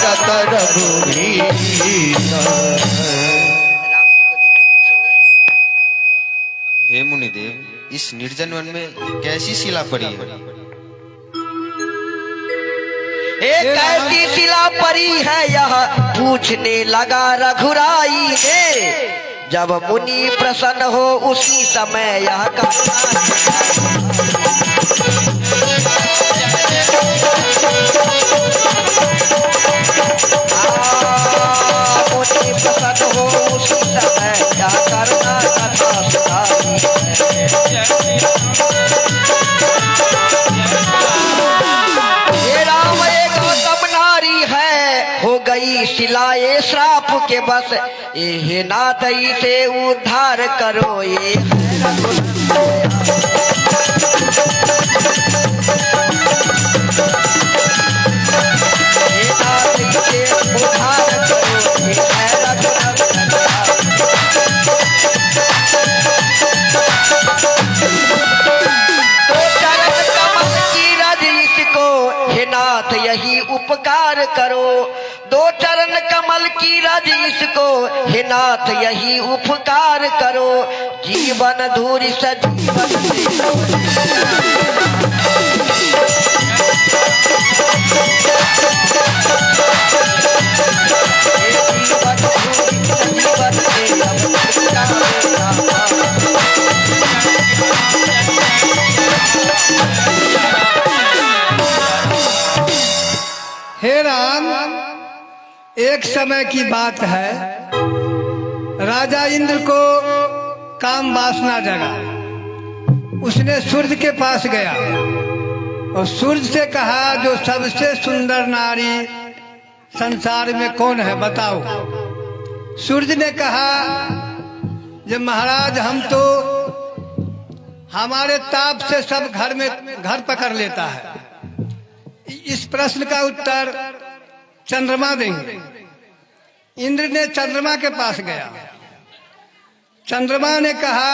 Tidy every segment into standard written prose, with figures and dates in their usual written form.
भरत रघुवीर। राम जी को दीजिए, पूछेंगे। हे मुनिदेव, इस निर्जन वन में कैसी शिला पड़ी है? एक कैसी शिला परी है यह पूछने लगा रघुराई ने। जब मुनि प्रसन्न हो उसी समय यह कहा। मुनि प्रसन्न हो उसी समय यह करना कथा सुनाई है। हे राम ये गौतम नारी है, हो गई शिलाए श्राप के बस। ये नाथ इसे उद्धार करो, ये है रघुनाथ। हे नाथ इसे उद्धार करो, ये है रघुनंदन। तो चरण कमल की रज इसको, हे नाथ यही उपकार करो। दो चरण कमल की रज इसको, हे नाथ यही उपकार करो। जीवन धूरि सजीवन से। हे जीवन धूरि सजीवन से अब छुटकारा पाओ। हे राम, एक समय की बात है, राजा इंद्र को काम वासना जगा। उसने सूर्य के पास गया और सूर्य से कहा, जो सबसे सुंदर नारी संसार में कौन है बताओ। सूर्य ने कहा, जब महाराज हम तो हमारे ताप से सब घर में घर पकड़ लेता है। इस प्रश्न का उत्तर चंद्रमा देंगे। इंद्र ने चंद्रमा के पास गया। चंद्रमा ने कहा,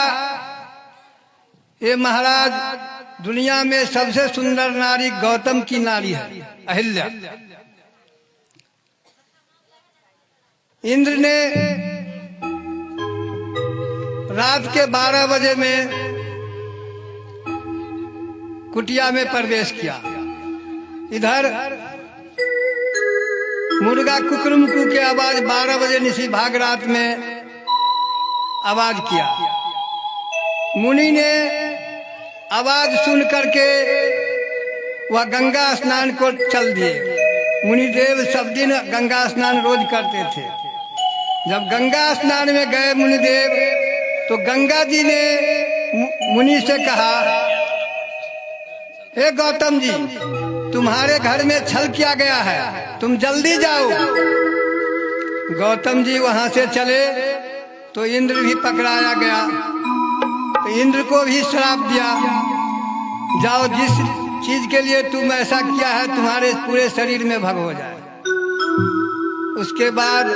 ये महाराज दुनिया में सबसे सुंदर नारी गौतम की नारी है, अहिल्या। इंद्र ने रात के 12 बजे में कुटिया में प्रवेश किया। इधर मुर्गा कुकरुमकू के आवाज 12 बजे निशी भाग रात में आवाज किया। मुनि ने आवाज सुन करके वह गंगा स्नान को चल दिए। मुनिदेव सब दिन गंगा स्नान रोज करते थे। जब गंगा स्नान में गए मुनिदेव, तो गंगा जी ने मुनि से कहा, हे गौतम जी, तुम्हारे घर में छल किया गया है, तुम जल्दी जाओ। गौतम जी वहां से चले तो इंद्र भी पकड़ाया गया। तो इंद्र को भी श्राप दिया, जाओ जिस चीज के लिए तुम ऐसा किया है तुम्हारे पूरे शरीर में भग हो जाए। उसके बाद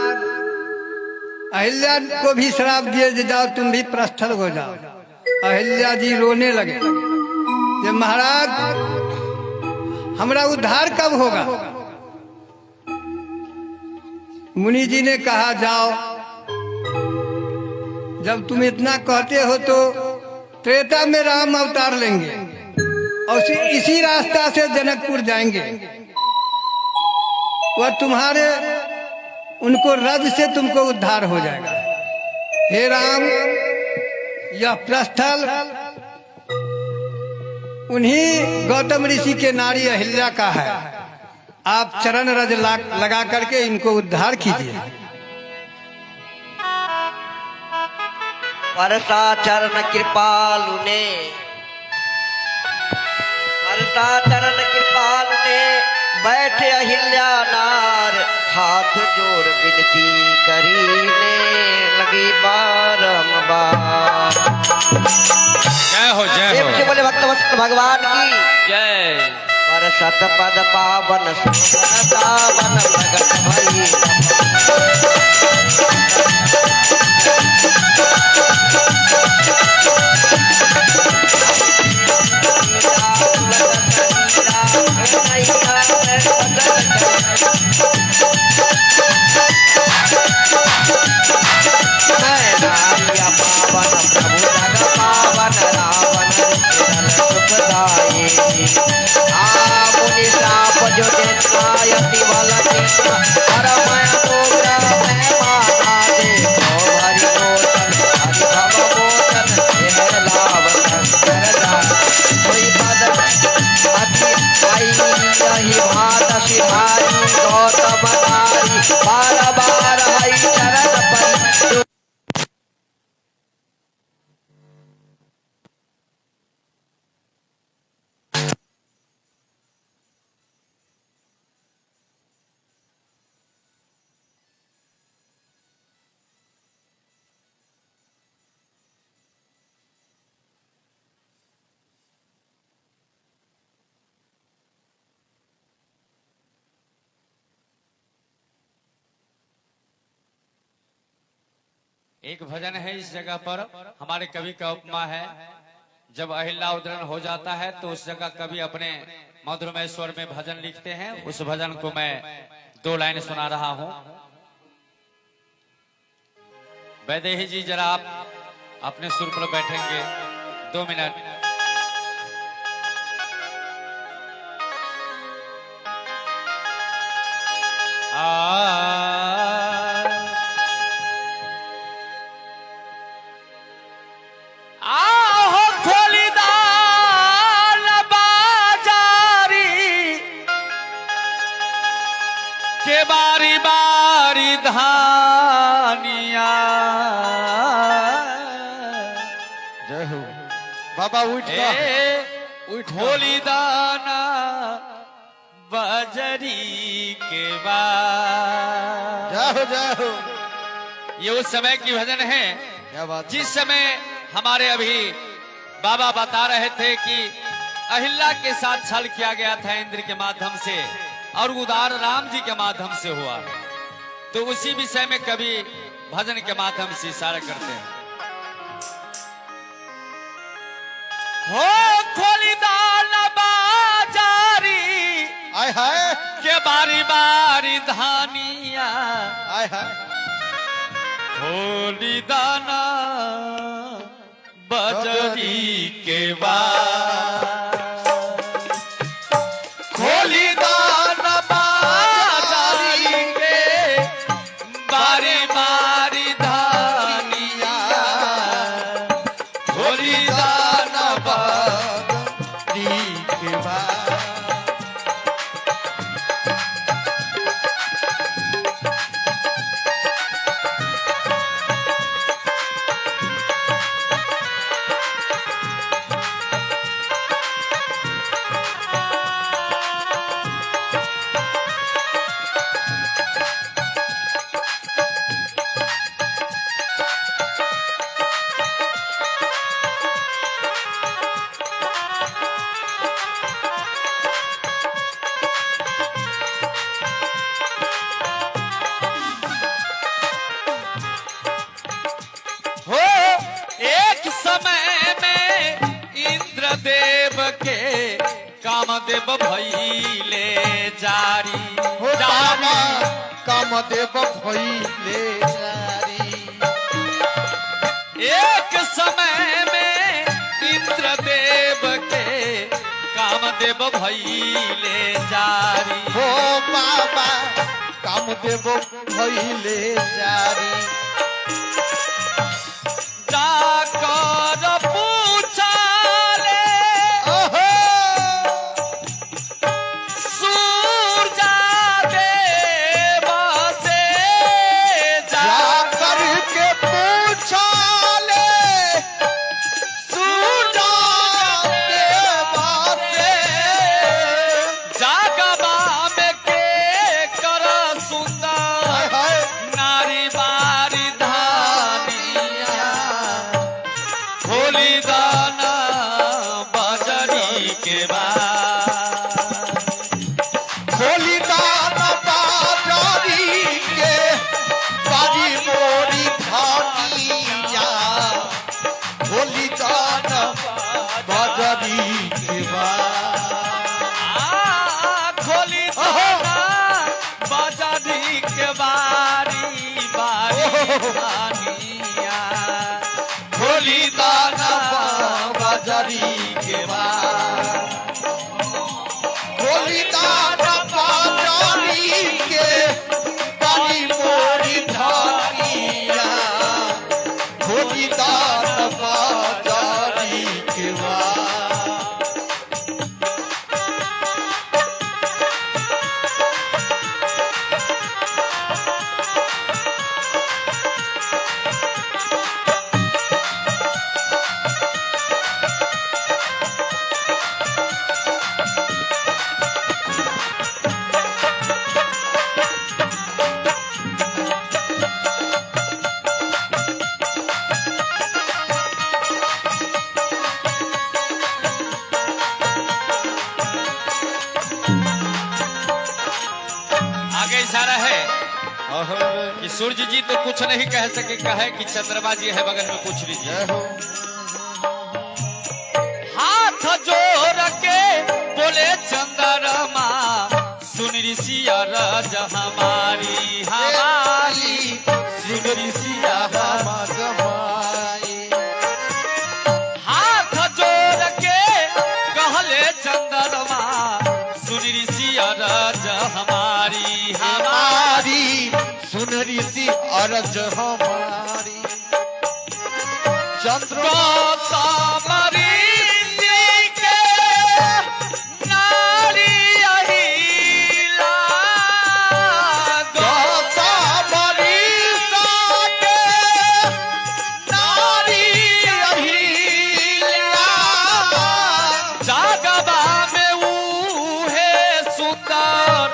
अहिल्या को भी श्राप दिए, जाओ तुम भी प्रस्थल हो जाओ। अहिल्या जी रोने लगे, जे महाराज हमारा उद्धार कब होगा। मुनि जी ने कहा, जाओ जब तुम इतना कहते हो तो त्रेता में राम अवतार लेंगे और इसी रास्ता से जनकपुर जाएंगे। वह तुम्हारे उनको रज से तुमको उद्धार हो जाएगा। हे राम, यह प्रस्थल उन्हीं गौतम ऋषि के नारी अहिल्या का है। आप चरण रज लगा करके इनको उद्धार कीजिए। परसा चरण कृपालु ने, परसा चरण कृपालु ने, बैठे अहिल्या नार, हाथ जोड़ विनती करीने लगी बारंबार। जय हो, जय प्रेम हो। से बोले भक्त भगवान की जय। बरसत पद पावन सावन प्रगट भई। कृष्णायति बल कृष्ण परम अनुग्रह मैं माना देखो हरि लोचन हरि भव मोचन एह लाभ शंकर जान कोई पद अति आई यही भात सिधारी गौतम नारी बार बार हरि चरण परी। एक भजन है इस जगह पर, हमारे कवि का उपमा है। जब अहिल्या उद्धरण हो जाता है तो उस जगह कवि अपने मधुरमय स्वर में भजन लिखते हैं। उस भजन को मैं 2 लाइन सुना रहा हूं। वैदेही जी जरा आप अपने सुर पर बैठेंगे 2 मिनट। आहो खोलीदान बाजारी के बारी बारी धानिया। जय हो बाबा, उठ ए खोली दाना बजरी के बाद। जय हो, जय हो। ये उस समय की भजन है क्या बात। जिस समय हमारे अभी बाबा बता रहे थे कि अहिल्या के साथ छल किया गया था इंद्र के माध्यम से और उदार राम जी के माध्यम से हुआ, तो उसी विषय में कभी भजन के माध्यम से इशारा करते हैं। हो खोली दान बाजारी आय हाय के बारी बारी धानिया। आय हाय खोली दाना बजरी के बाद। खोली दान बाजारी के बारी बारी धानिया। खोली दाना बजरी के बाद। हो एक समय में इंद्रदेव के कामदेव भइले जारी। हो बाबा कामदेव भइले जारी। एक समय में इंद्रदेव के कामदेव भइले जारी। हो बाबा कामदेव भइले जारी। जाकर पूछाले ओहो सूरजा देव से। जा करके पूछा ले सूरजा देव से। जागबा में के कर सुंदर हाय हाय नारी बारी धानिया। खोली दाना बजरी के बाद। खोली दान बाजारी के बारी मोरी धानिया। खोली दान बाजारी के बाद। आ खोली दाना बजरी के बारी बारी धानिया। खोली दाना बजरी के बाद। खोली दान इशारा है कि सूर्य जी तो कुछ नहीं कह सके, कहे कि चंद्रमा जी है बगल में, पूछ लीजिए। जय हो। हाथ जोड़ के बोले चंद्रमा, सुन ऋषिया रज हमारी हमारी, सुन ऋषिया जमाई। हाथ जोड़ के कहले चंद्रमा, सुन ऋषिया रज हमारी हमारी, सुन ऋषि अरज हमारी। चंद्र गौतम ऋषि के नारी अहिला, गौतम ऋषि के नारी अहिल्या। जागबा में ऊहे सुंदर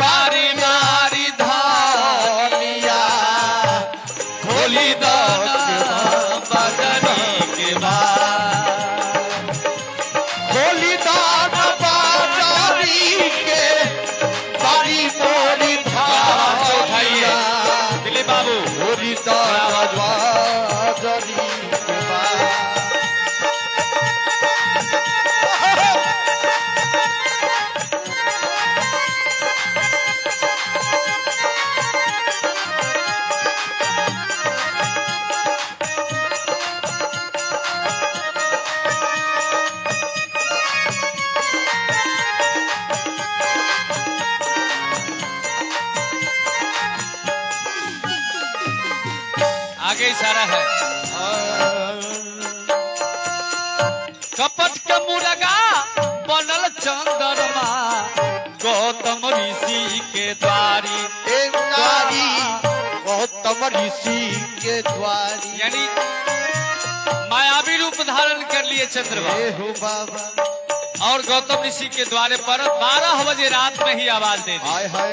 मारी मारी धानिया, खोली दाना बदनी के बाद, खोली दान बाजारी के बारी मोरी उठाइए धानिया। दिलीप बाबू, खोली दान बाजारी के बारी। आगे इशारा है। कपट के मुर्गा बनल चंद्रमा, गौतम ऋषि के द्वारी, एक नारी गौतम ऋषि के द्वारी। यानी मायावी रूप धारण कर लिए चंद्रमा हे हो बाबा। और गौतम ऋषि के द्वारे पर 12 बजे रात में ही आवाज दे दी। हाय हाय।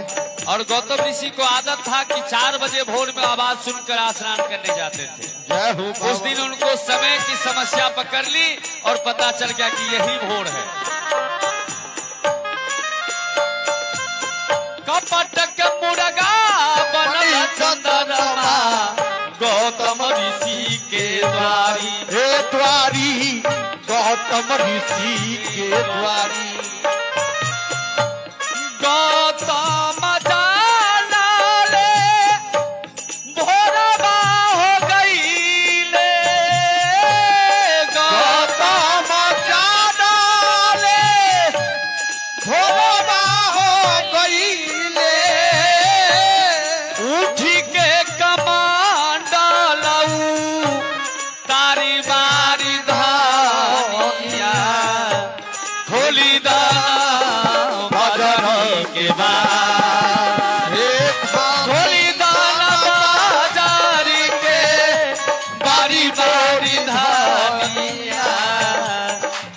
और गौतम ऋषि को आदत था कि 4 बजे भोर में आवाज सुनकर स्नान करने जाते थे। जय हो बाबा। उस दिन उनको समय की समस्या पकड़ ली और पता चल गया कि यही भोर है। कपट के मुर्गा बनल चंद्रमा, गौतम ऋषि के द्वारी, हे द्वारी गौतम ऋषि के द्वारी। गौतम जाना ले भोरबा हो गई ले, गौतम जाना ले भोरबा हो गई ले। उठी के कमांडलऊ तारी बारी धानिया, खोली दाना भजन के बाद, हे खोली दाना बाजार के बारी बारी धानिया,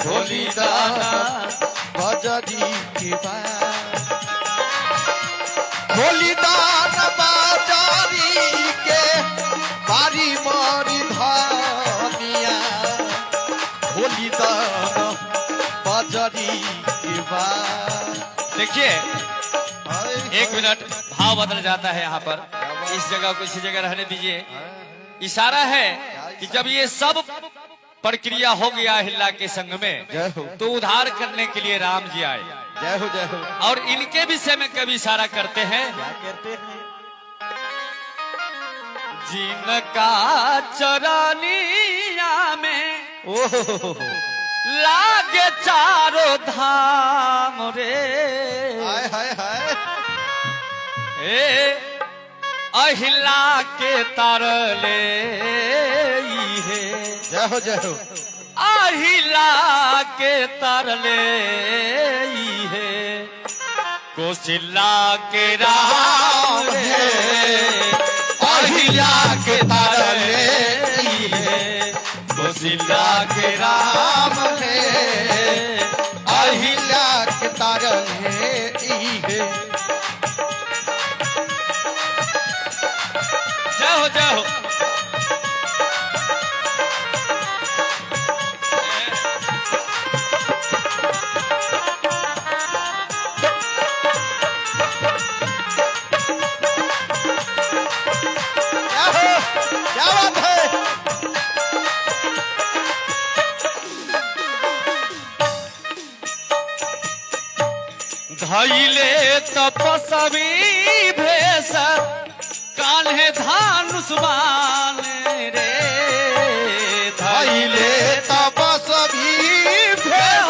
खोली दाना बजरी के बाद। खोली दान बाजारी के बारी मारी धानिया, खोली दान बाजारी के बाद। देखिए एक मिनट, भाव बदल जाता है यहाँ पर। इस जगह को इसी जगह रहने दीजिए। इशारा है कि जब ये सब प्रक्रिया हो गया हिल्ला के संग में, जय हो। तो उधार करने के लिए राम जी आए। जय हो जय हो। और इनके विषय में कभी इशारा करते हैं। क्या करते हैं? जिनका चरनिया में ओहो लागे चारों धाम रे, हाय हाय हाय। ए अहिला के तरले हे, जय हो जय हो। अहिला के तरले हे, कोशिला के राम हे, अहिला के तरले हे, कोशिला के राम हे, अहिला अहिल्या के तारले हे। जय हो जय हो। तपस्वी भेष कान्हे धानुष बाण रे। धैले तपस्वी भेष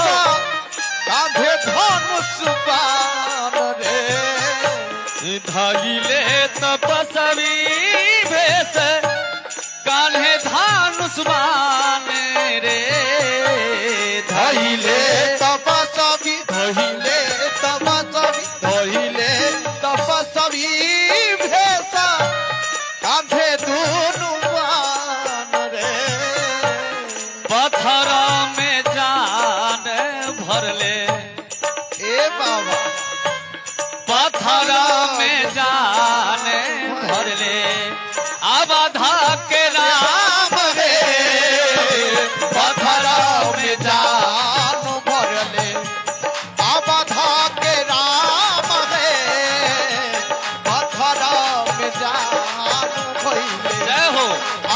कांधे धनुष बाण रे। धैले तपस्वी भेष कान्हे धानुष बाण रे। धैले तपस्वी धैले तपस्वी धैले तपस्वी भेष कांधे दुनु बाण रे। पत्थर में जान भरले ए बाबा पत्थर में जान भरले आबाधा के राम राम रे। पत्थर में जान भरले अवधा के राम रे। पत्थर में जान भइले जय हो।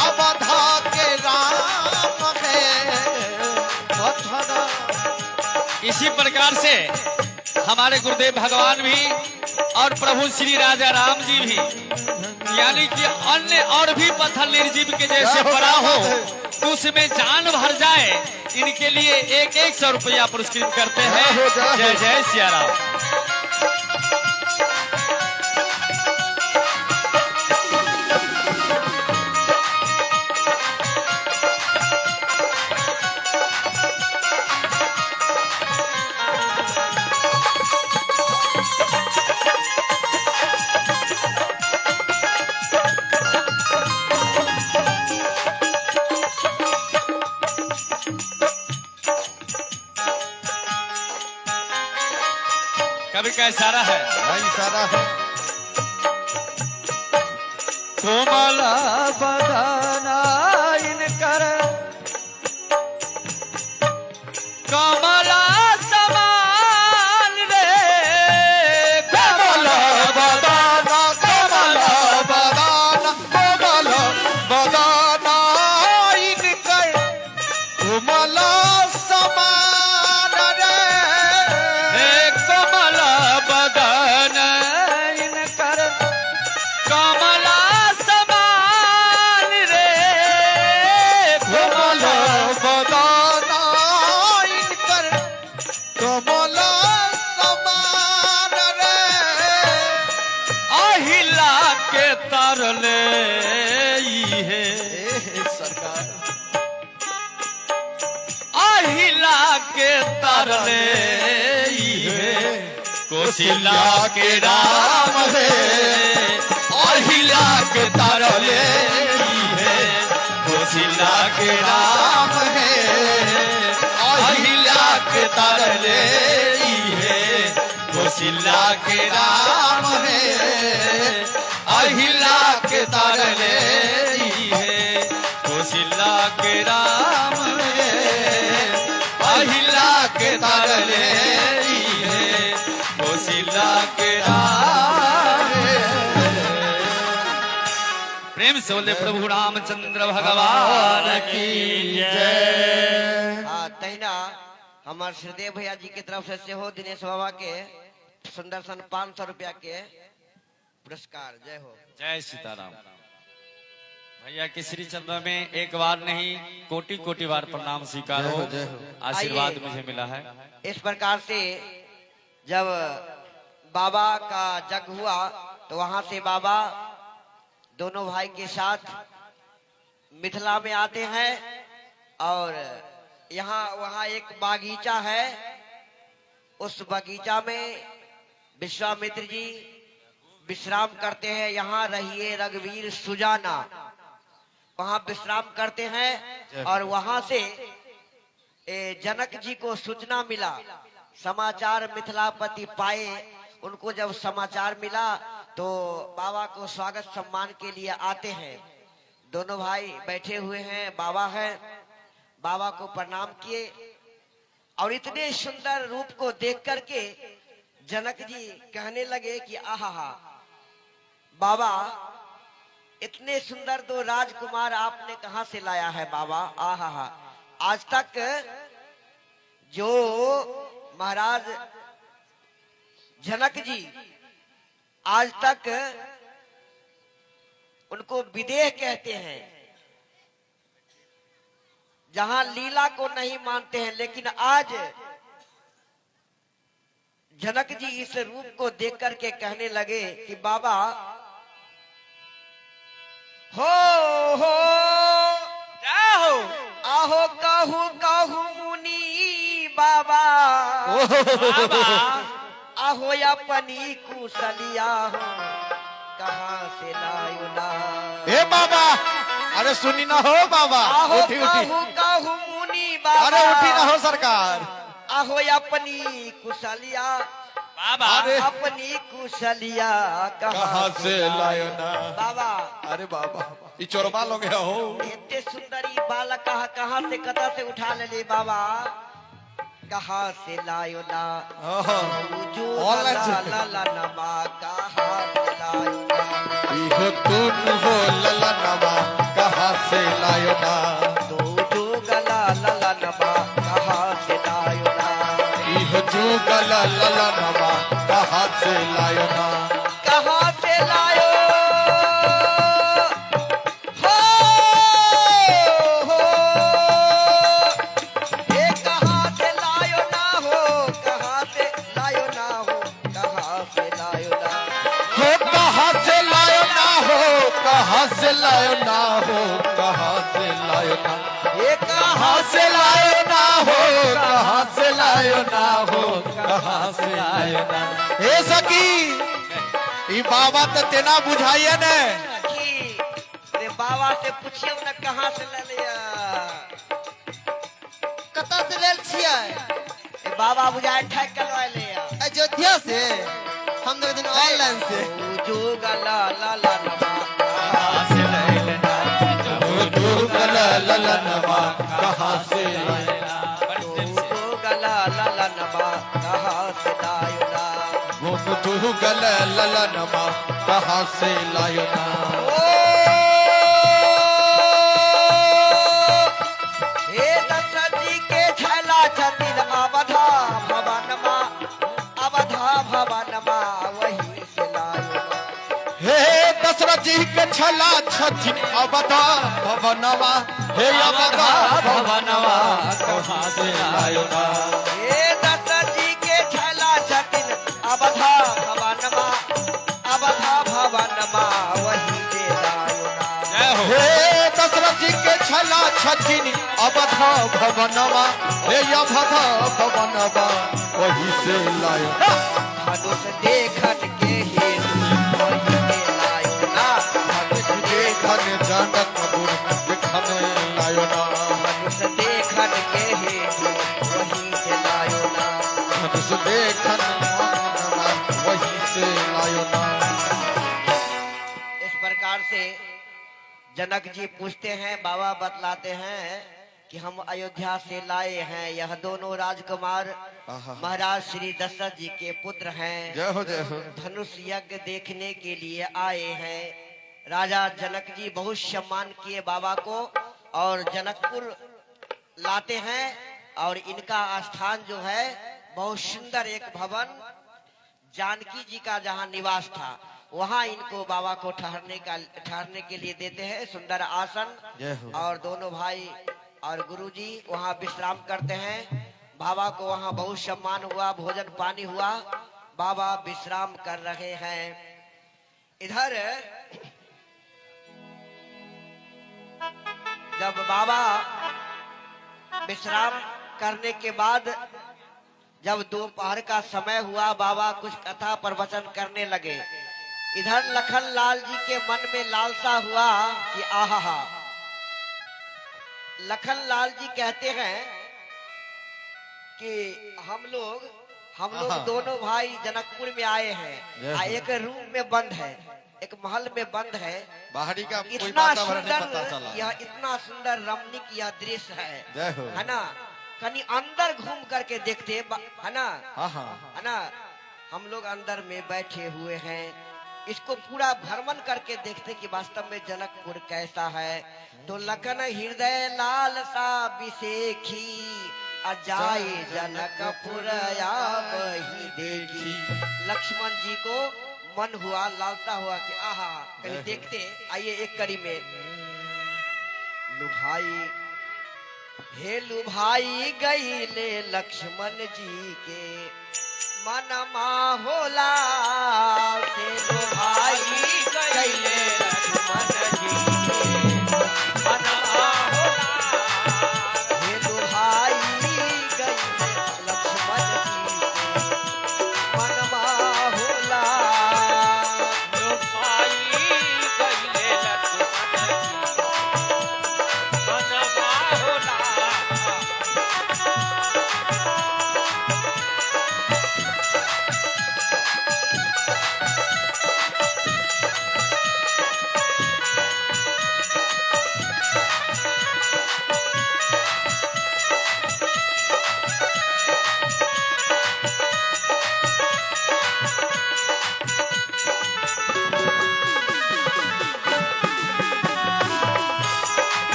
अवधा के राम रे। पत्थर। इसी प्रकार से हमारे गुरुदेव भगवान भी और प्रभु श्री राजा राम जी भी, यानी कि अन्य और भी पत्थर निर्जीव के जैसे पड़ा हो तो उसमें जान भर जाए, इनके लिए 1-1 सौ रुपया पुरस्कृत करते हैं। जय हो, जय हो। जय जय सिया राम। कवि का इशारा है। भाई सारा है। कोमल बदना इनकर कमला समान रे। कमल बदाना कमल बदाना कमल बदाना इनकर कोमल समान रे। हे कोमल बदन इनकर कमला समान रे। कोमल बदाना इनकर कोमल समान रे। अहिला के तरले हे ए सरकार अहिला के तरले हे कोशिला के राम हे। अहिला के तरले हे कोशिला के राम राम हे। अहिला के तरले हे कोशिला के राम राम हे। अहिला के तरले हे कोशिला के राम हे। अहिला के तरले हे कोशिला के राम। प्रेम से बोले प्रभु रामचंद्र भगवान की जय। हाँ, तहिना हमार श्रीदेव भैया जी के तरफ से सेहो दिनेश बाबा के सुंदर सन 500 रुपया के पुरस्कार। जय हो। जय सीताराम। भैया के श्री चंद्र में एक बार नहीं कोटि कोटि बार प्रणाम स्वीकार हो। जय हो। आशीर्वाद आइए। मुझे मिला है। इस प्रकार से जब बाबा का जग हुआ तो वहां से बाबा दोनों भाई के साथ मिथिला में आते हैं और यहाँ वहाँ एक बागीचा है, उस बगीचा में विश्वामित्र जी विश्राम करते हैं। यहाँ रहिए रघुवीर सुजाना, वहाँ विश्राम करते हैं और वहां से जनक जी को सूचना मिला, समाचार मिथिलापति पाए। उनको जब समाचार मिला तो बाबा को स्वागत सम्मान के लिए आते हैं। दोनों भाई बैठे हुए हैं, बाबा हैं, बाबा को प्रणाम किए और इतने सुंदर रूप को देख करके जनक जी कहने लगे कि आहा बाबा, इतने सुंदर दो राजकुमार आपने कहां से लाया है बाबा? आहा, आज तक जो महाराज जनक जी आज तक उनको विदेह कहते हैं, जहां लीला को नहीं मानते हैं, लेकिन आज जनक जी इस रूप को देख करके कहने लगे कि बाबा हो हो जय हो। आहो कहू कहू मुनि बाबा, बाबा आहो अपनी कुशलिया हो कहाँ से लायो ना। हे बाबा, अरे सुनी ना हो बाबा, आहो उठी उठी, कहू कहू मुनि बाबा, अरे उठी ना हो सरकार, आहो अपनी कुशलिया बाबा अरे अपनी कुशलिया कहाँ से लायो ना। बाबा अरे बाबा, ई चोरबा लोग है हो। एते सुंदरी बालक कहाँ कहाँ से कता से उठा ले बाबा, कहाँ से लायो ना। जो ऑनलाइन ला से। ला ला नमा कहाँ से लायो ना। इहो तुन हो लला नवा कहाँ से लायो ना। दो जो गला ला ला नमा कहाँ से लायो ना। इहो जुगल लला नवा कहाँ से लायो ना। कहाँ से लायो हो हो, हे कहाँ से लायो ना हो, कहाँ से लायो ना हो, कहाँ से लायो ना। हो कहाँ से लायो ना हो, कहाँ से लायो ना हो, कहाँ से लायो ना। हे कहाँ कहाँ से लायो ना हो, कहाँ से लायो ना हो, कहाँ से लायो ना। हे सखी, ई बाबा तो तेना बुझाइए ने। सखी रे बाबा से पूछियो ना कहाँ से ले लिया। कतऽ से लेल छियै? ए बाबा बुझाए ठक के लय लिया। अयोध्या से। हम तो दिन ऑनलाइन से। जो गला ला ला नमा कहाँ से लायो ना। जुगल लला नवा कहाँ से लायो ना। बड़े प्रेम से। जो गला ला ला नमा कहाँ से लायो ना। जुगल लला नवा कहाँ से लायो ना। ओ हे दशरथ जी के छैला छथिन अवधा भवनमा, अवधा भवनमा वही से लायो ना। हे दशरथ जी के छला छथिन अवधा भवनवा, हे अवधा भवनवा कहाँ से लायो ना। हे दशरथ जी के छैला छथिन अवधा भवनमा, अवधा भवनमा वही से लायो ना। जय हो। हे दशरथ जी के छला छथिन अवधा भवनवा, हे अवधा भवनवा वही से लायो ना। धनुष देखन के हेतु वही से लायो ना। धनुष देखन जनकपुर देखन लायो ना। धनुष देखन के हेतु वही से लायो ना। धनुष देखन भवनवा वही से लायो ना। इस प्रकार से जनक जी पूछते हैं, बाबा बतलाते हैं कि हम अयोध्या से लाए हैं यह दोनों राजकुमार महाराज श्री दशरथ जी के पुत्र हैं, जय हो जय हो। धनुष यज्ञ देखने के लिए आए हैं। राजा जनक जी बहुत सम्मान किए बाबा को और जनकपुर लाते हैं और इनका स्थान जो है बहुत सुंदर एक भवन जानकी जी का जहाँ निवास था वहाँ इनको बाबा को ठहरने के लिए देते हैं सुंदर आसन जय हो। और दोनों भाई और गुरुजी वहाँ विश्राम करते हैं। बाबा को वहाँ बहुत सम्मान हुआ, भोजन पानी हुआ, बाबा विश्राम कर रहे हैं। इधर जब बाबा विश्राम करने के बाद जब दोपहर का समय हुआ, बाबा कुछ कथा प्रवचन करने लगे। इधर लखन लाल जी के मन में लालसा हुआ कि आहा। लखन लाल जी कहते हैं कि हम लोग दोनों भाई जनकपुर में आए हैं, एक रूम में बंद है, एक महल में बंद है। बाहरी का कोई इतना वातावरण नहीं पता सुंदर चला। यह इतना सुंदर रमणीक यह दृश्य है, जय हो। है ना। कहीं अंदर घूम करके देखते है ना, हाँ हाँ, है ना। हम लोग अंदर में बैठे हुए हैं, इसको पूरा भ्रमण करके देखते कि वास्तव में जनकपुर कैसा है। तो लखन हृदय लाल सा बिसेखी अजाए जनकपुर वही देखी। लक्ष्मण जी को मन हुआ, लालसा हुआ कि आहा कहीं देखते। आइए एक कड़ी में लुभाई हे लुभाई गई ले लक्ष्मण जी के मनमा होला से लुभाई गई ले लक्ष्मण जी के मनमा होला हे लुभाई गई ले लक्ष्मण जी के मनमा होला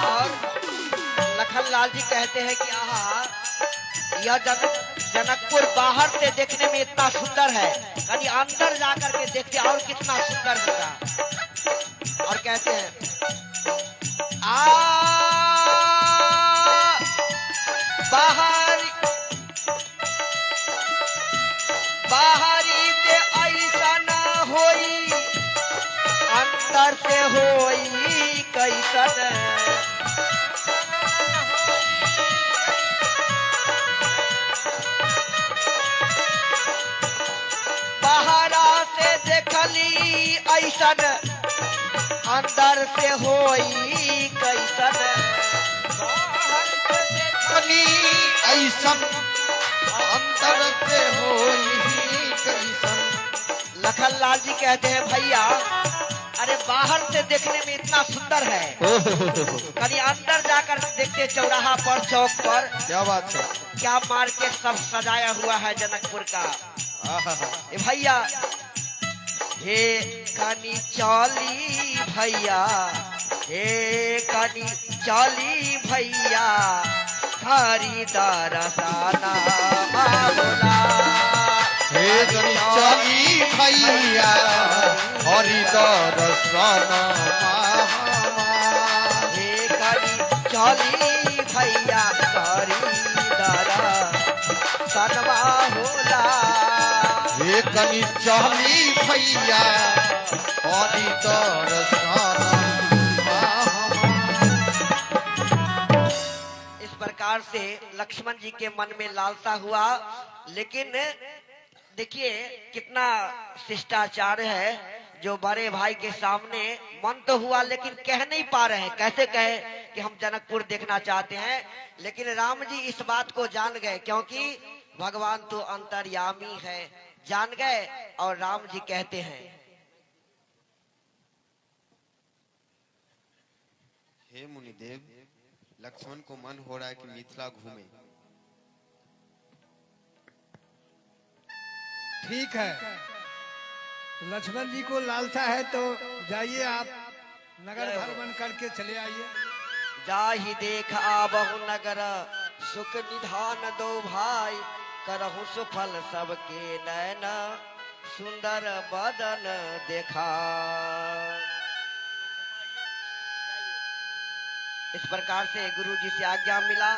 और लखन लाल जी कहते हैं कि आहा यह जनकपुर बाहर से देखने में इतना सुंदर है, कहीं अंदर जाकर के देखते और कितना सुंदर होगा। और कहते हैं आ बाहर बाहरी से ऐसा ना होई अंदर से होई कैसन। बाहरा से देखली ऐसन अंदर से होई कैसन। कनी ऐसन अंतर से होई कैसन। लखन लाल जी कहते हैं भैया अरे बाहर से देखने में इतना सुंदर है, कहीं अंदर जाकर देखते चौराहा पर चौक पर क्या बात है, क्या मार्केट सब सजाया हुआ है जनकपुर का। आहा ए भैया हे कनी चली भैया हे कनी चली भैया थारी दरसाना बोला हे कनी चली भैया हरि दरसना हे कनी चली भैया थारी दरसनवा होला। हे कनी चली भैया हरि दरसना। इस प्रकार से लक्ष्मण जी के मन में लालसा हुआ, लेकिन देखिए कितना शिष्टाचार है जो बड़े भाई के सामने मन तो हुआ लेकिन कह नहीं पा रहे हैं। कैसे कहे कि हम जनकपुर देखना चाहते हैं, लेकिन राम जी इस बात को जान गए क्योंकि भगवान तो अंतर्यामी है, जान गए। और राम जी कहते हैं हे मुनिदेव, लक्ष्मण को मन हो रहा है कि मिथिला घूमे। ठीक है, लक्ष्मण जी को लालसा है तो जाइए आप नगर भ्रमण करके चले आइए। जाहि देख आबहु नगर सुख निधान दो भाई, करहु सुफल सबके नैन सुंदर बदन देखा। इस प्रकार से गुरु जी से आज्ञा मिला,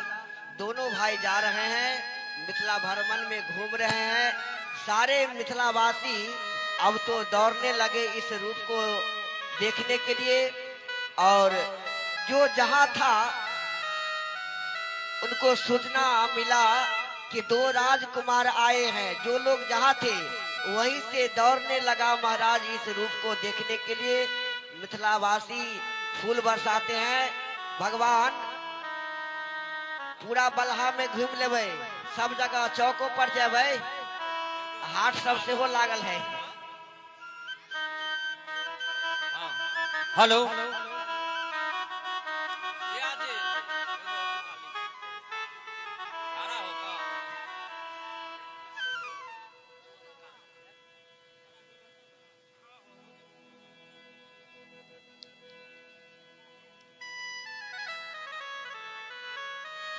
दोनों भाई जा रहे हैं, मिथिला भ्रमण में घूम रहे हैं। सारे मिथिलावासी अब तो दौड़ने लगे इस रूप को देखने के लिए, और जो जहां था उनको सूचना मिला कि दो राजकुमार आए हैं। जो लोग जहां थे वहीं से दौड़ने लगा महाराज इस रूप को देखने के लिए। मिथिलावासी फूल बरसाते हैं, भगवान पूरा बलहा में घूम लेबै, सब जगह चौकों पर जेबै, हाट सब सेहो लागल है। हेलो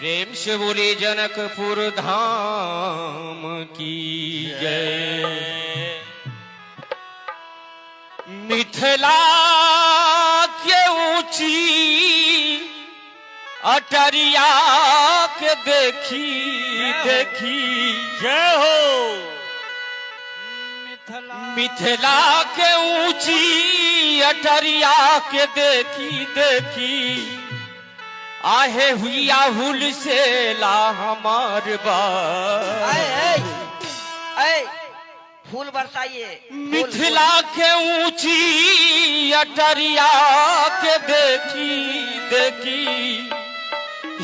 प्रेम से बोले जनकपुर धाम की जय। मिथिला के ऊंची अटरिया के देखी देखी जय हो। मिथिला के ऊंची अटरिया के देखी देखी आहे हुआ हुल से ला हमार बा। ऐ ऐ ऐ फूल बरसाइए फूल, मिथिला के ऊंची अटरिया के देखी देखी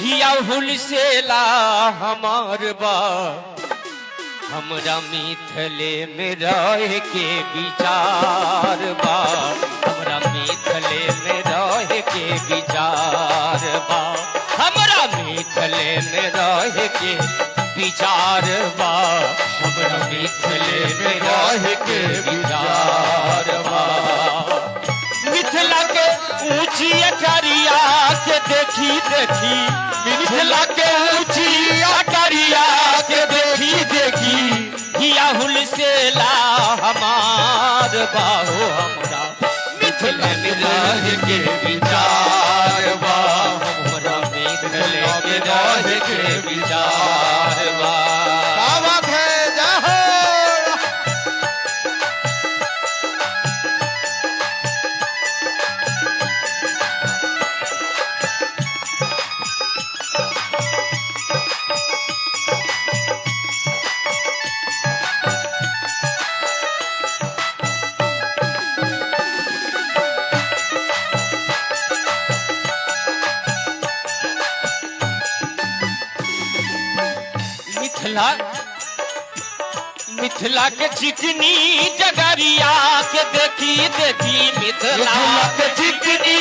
हिया हुल से ला हमार बा। हमरा मिथिले में रह के विचार बा, हमरा मिथिले में रह के विचार बा, हमरा मिथिले में रह के विचार बा, हमरा मिथिले में रह के विचार बा। मिथिला के ऊंची अटरिया के देखी देखी, मिथिला के ऊंची अटरिया के देखी देखी हिया हुल से ला हमार बाहो, हमरा मिथिला में रह के विचार बा, हमरा मिथिले में रह के विचार बा। क्या बात है, जय हो। मिथिला मिथिला के चिकनी जगरिया के देखी देखी, मिथिला मिथिला के चिकनी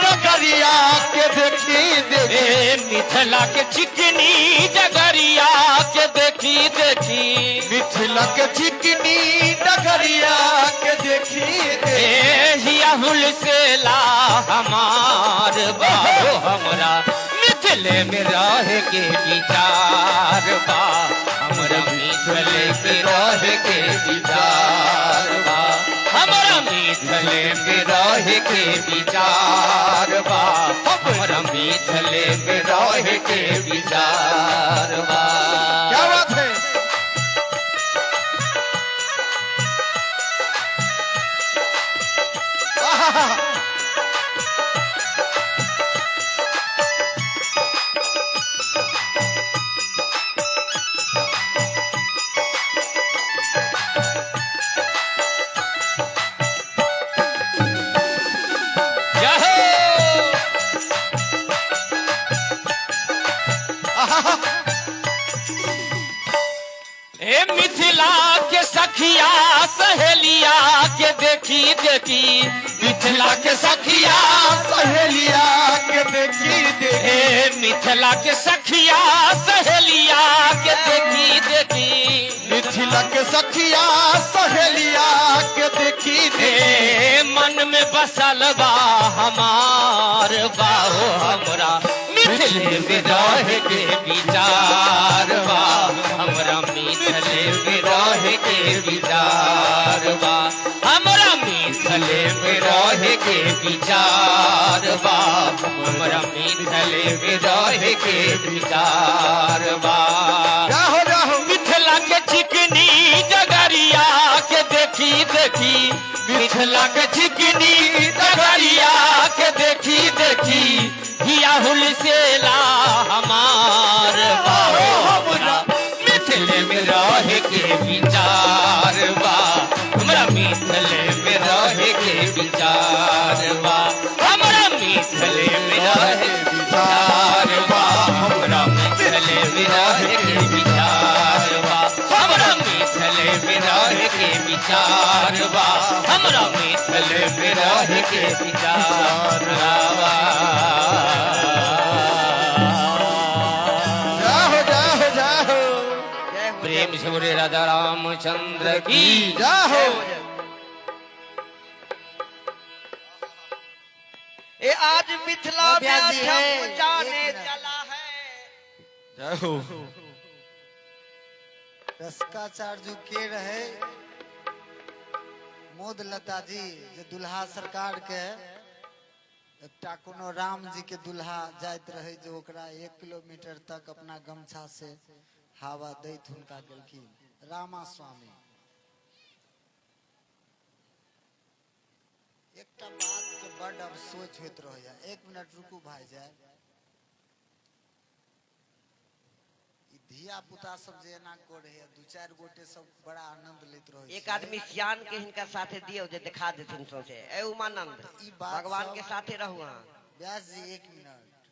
डगरिया के देखी देखी, ए मिथिला के चिकनी जगरिया के देखी देखी, मिथिला के चिकनी डगरिया के देखी देखी, ए हिया हुल से ला हमार बाहो, हमरा मिथिले में रह के विचार बा, हमरा मिथिले में रह के विचार बा, हमरा मिथिले में रह के विचार बा, हमरा मिथिले में रह के विचार बा। क्या बात है। आहा, जय हो। ए मिथिला के सखिया सहेलिया के देखी देखी, मिथिला के सखिया सहेलिया के देखी देखी, ए मिथिला के सखिया सहेलिया के देखी देखी, मिथिला के सखिया सहेलिया के देखी देखी, ए मन में बसल बा हमार बाहो, हमरा मिथिले में रह के विचार बा, हमरा मिथिले में रह के विचार बा, हमरा मिथिले में रह के विचार बा, हमरा मिथिले में रह के विचार बा। जाहो जाहो। मिथिला के चिकनी जगरिया के देखी देखी, मिथिला के चिकनी जगरिया के देखी देखी हिया हुल से ला हमार बाहो, हमरा मिथिले में रह के विचार बा, हमरा मिथिले में रह के विचार बा, हमरा मिथिले में रह के विचार बा, हमरा मिथिले में रह के विचार बा, हमरा मिथिले में रह के विचार बा, हमरा मिथिले में रह के विचार बा। जाहो जाहो जाहो। जय हो, प्रेम से बोले राधा रामचंद्र की जाहो। जय हो, जय हो। ए आज मिथिला में व्यास जी, अधम है, जाने एक मिनट। चला है। जय हो। रसिकाचार्य के रहे मोद लता जी, जे दुल्हा सरकार के एकटा कोनो राम जी के दुल्हा जाइत रहे, जो ओकरा 1 किलोमीटर तक अपना गमछा से हवा दैत हुनका गेलखिन, रामा स्वामी। एकटा बात के बड अफसोच होइत रहैया, 1 मिनट रुकू भाई जाय, ई धिया पुता सब जे एना करे है, 2-4 गोटे सब बड़ा आनंद लेत रहे। एक आदमी सियान के हिनका साथे दियौ जे देखा देथिन सौंसे। ए उमानंद, ई बात भगवान के सब- साथे रहू अहाँ। व्यास जी 1 मिनट,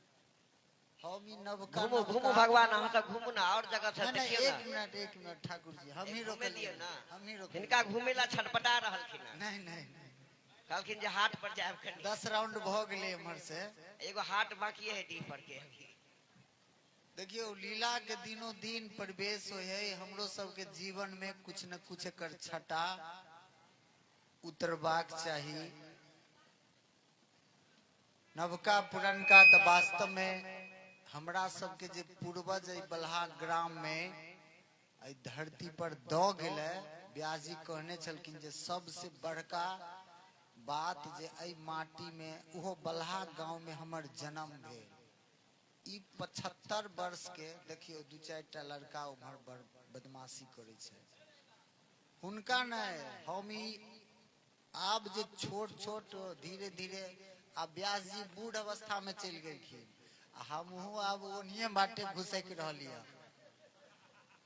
हम ई नवका घूमू घूमू भगवान, अहाँ सब घूमू ना और जगह से नहीं, नहीं, देखियौ एक ना। मिनट 1 मिनट ठाकुर जी, हम ही घूमे रोकलियै दियौ ना। हम ही रोकलियै। हिनका घूमे ला छटपटा रहलखिन हँ। नहीं नहीं नहीं, कहलखिन जे हाट पर जायब कनी। 10 राउंड भ गेलै एम्हर से, एगो हाट बाकी है डी पर के। देखियौ लीला के दिनों दिन प्रवेश होइ है, हमरो सबके जीवन में कुछ न कुछ एकर छटा उतरबाक चाही। नवका पुरनका तऽ वास्तव में हमरा सबके जे पूर्वज एहि बलहा ग्राम में एहि धरती पर दऽ गेलै, व्यास जी कहने छलखिन जे सबसे बड़का बात जे एहि माटी में ओहो बलहा गांव में हमर जन्म भेल। ई 75 वर्ष के देखियौ 2-4 टा लड़का उम्हर बड़ बदमाशी करै छै, हुनका नहि, हम ई आब जे छोट छोट धीरे धीरे आब व्यास जी बूढ़ अवस्था में चलि गेलखिन आ हमहूँ आब ओनिये बाटे घुसकि रहलियै।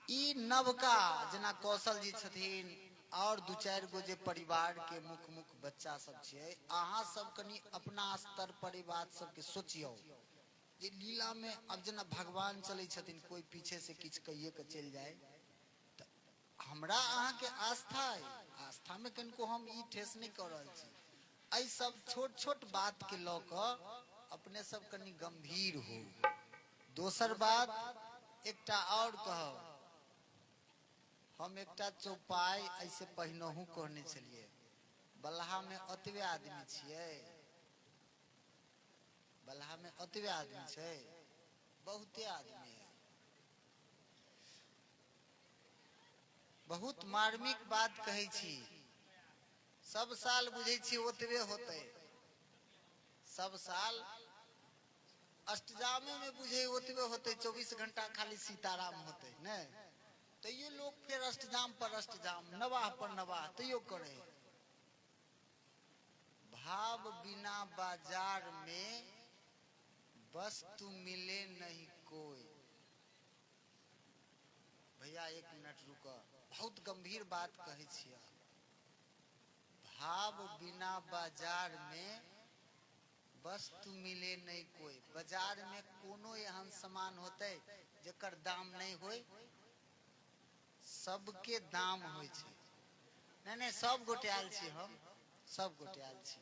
ई नवका जेना कौशल जी छथिन और 2-4 गो जे परिवार के मुख्य मुख्य बच्चा सब छियै, अहाँ सब कनि अपना स्तर पर ई बात सबके सोचियौ जे लीला में अब जेना भगवान चलै छथिन, कोई पीछे से किछु कहिए के चलि जाय तऽ हमरा अहाँके आस्था अइ, आस्था में कनिको हम ई ठेस नहि कऽ रहल छी। एहि सब छोट छोट बात के लऽ कऽ अपने सब कनि गंभीर हो। दोसर बात एकटा और कहब, हम एकटा चौपाई एहिसे पहिनहु कहने छलियै, बलहा में ओतबे आदमी छियै, बलहा में ओतबे आदमी छै, बहुते आदमी है। बहुत मार्मिक बात कहै छी, सब साल बुझै छी ओतबे होतै, सब साल अष्टजामे में बुझे ओतबे होतै, 24 घंटा खाली सीताराम होतै ने, तैयो लोग फेर अष्टजाम पर अष्टजाम, नवाह पर नवाह तैयो करे। भाव बिना बाजार में वस्तु मिले नहीं कोई। भैया 1 मिनट रुक, बहुत गंभीर बात कहै छियै। भाव बिना बाजार में वस्तु मिले नहीं कोई। बाजार में कोनो एहन सामान होतै जेकर दाम नहीं होय, सबके दाम होइ छै। नहीं नहीं, सब गोटे आयल छी, हम सब गोटे आयल छी।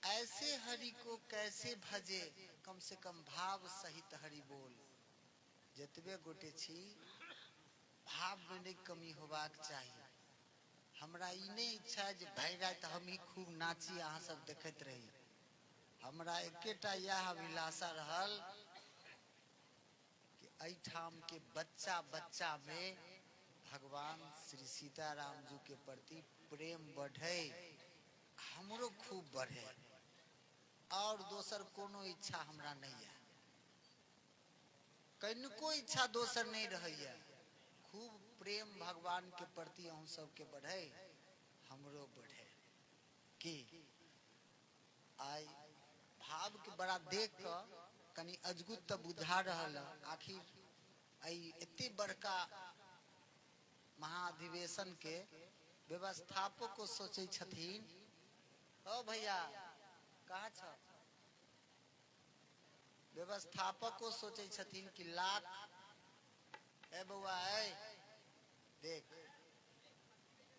ऐसे हरि को कैसे भजे, कम से कम भाव सहित हरि बोल। जतबे गोटे छी भाव में नहीं कमी होबाक चाही। हमरा ई नहीं इच्छा जे भरि राति हम ही खूब नाची अहाँ सब देखैत रही। हमरा एकेटा इएह अभिलाषा रहल कि एहिठाम के बच्चा बच्चा में भगवान श्री सीताराम जी के प्रति प्रेम बढ़े, हमरो खूब बढ़े, और दोसर कोनो इच्छा हमरा नहीं है, कनिको इच्छा दोसर नहीं रहैया। खूब प्रेम भगवान के प्रति अहूँ सबके बढ़े, हमरो बढ़े। की आइ भाव के बड़ा देख कऽ कनि अजगुत तऽ बुझा रहल है, आखिर एहि एते बड़का महाधिवेशन के व्यवस्थापको सोचै छथिन। ओ भैया कहाँ छ? व्यवस्थापको सोचै छथिन कि लाख, ए बौआ ए देख,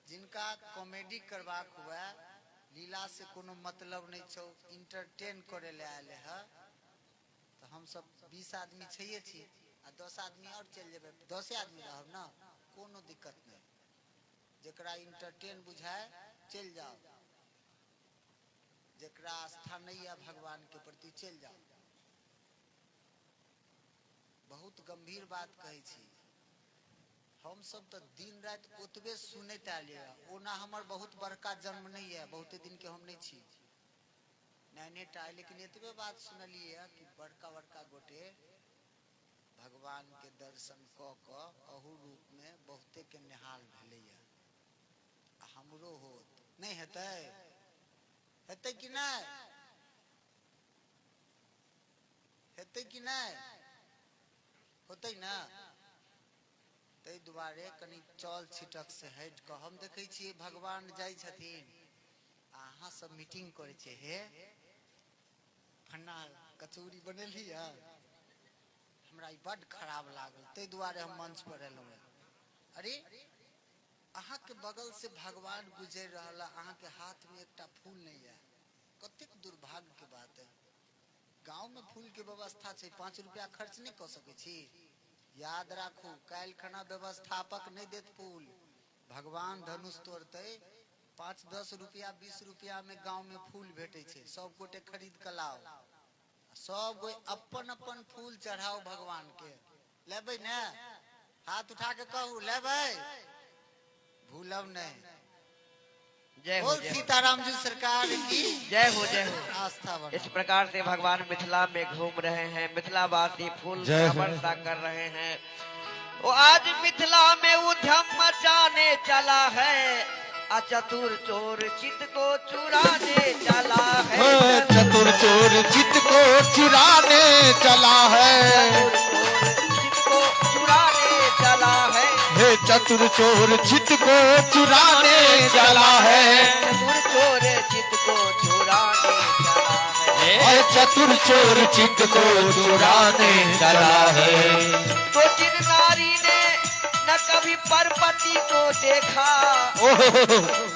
जिनका कॉमेडी करबाक हुए, लीला से कोनो मतलब नहीं छौ, इंटरटेन करे ले आयल है, तो हम सब 20 आदमी छैये छी आ 10 आदमी और चलि जेबै, 10 आदमी रहब ना, कोनो दिक्कत नहीं। जकरा इंटरटेन बुझाए चलि जाओ, जकरा आस्था नहीं है भगवान के प्रति चलि जाओ। बहुत गंभीर बात कहै छी। हम सब तऽ दिन राति ओतबे सुनैत आयल। ओना हमर बहुत बड़का जन्म नहि यऽ, बहुते दिन के हम नहि छी, नैने टा, लेकिन एतबे बात सुनलियै कि बड़का बड़का गोटे भगवान के दर्शन कऽ कऽ अहू रूप में बहुते के निहाल भेलैया। आ हमरो होत नहि हेतै? हेतै कि नहि? हेतै कि नहि? होतै ना? ताहि दुआरे कनि चल छिटक से हटि कऽ हम देखै छियै भगवान जाइ छथिन आ अहाँ सब मीटिंग करै छियै। हे फन्ना, कचौड़ी बनेली है? हमरा ई बड्ड खराब लागल, ताहि दुआरे हम मंच पर एलहुँ हेँ। अरे, अहाँके बगल से भगवान गुजरि रहल है, अहाँके हाथ में एकटा फूल नहि है, कतेक दुर्भाग्य के बात है। गाँव में फूल के व्यवस्था छै, 5 रुपया खर्च नहि कऽ सकै छी? याद राखू, काल्हि खना व्यवस्थापक नहि देत फूल। भगवान धनुष तोड़तै, 5-10 रुपया 20 रुपया में गाँव में फूल भेटै छै, सब गोटे खरीद कऽ लाओ, सब गोटे अपन अपन फूल चढ़ाओ भगवान के। लेबै ने? हाथ उठा के कहू, लेबै? भूलब नहीं। जय हो, बोल जय हो। सीताराम जी सरकार की जय हो, जय हो। आस्था इस बढ़ाओ। प्रकार से भगवान मिथिला में घूम रहे हैं, मिथिलावासी फूल जय का हो। वर्षा कर रहे हैं। वो आज मिथिला में उद्यम मचाने चला है, अचतुर चोर चित को चुराने चला है। चतुर चोर चित को चुराने चला है। चतुर चोर चित को चुराने चला है। हे चतुर चोर चित को चुराने चला है। चतुर चोर चित को चुराने चला है। और चतुर चोर चित को चुराने चला है। तो जिन नारी ने न कभी परपति को देखा,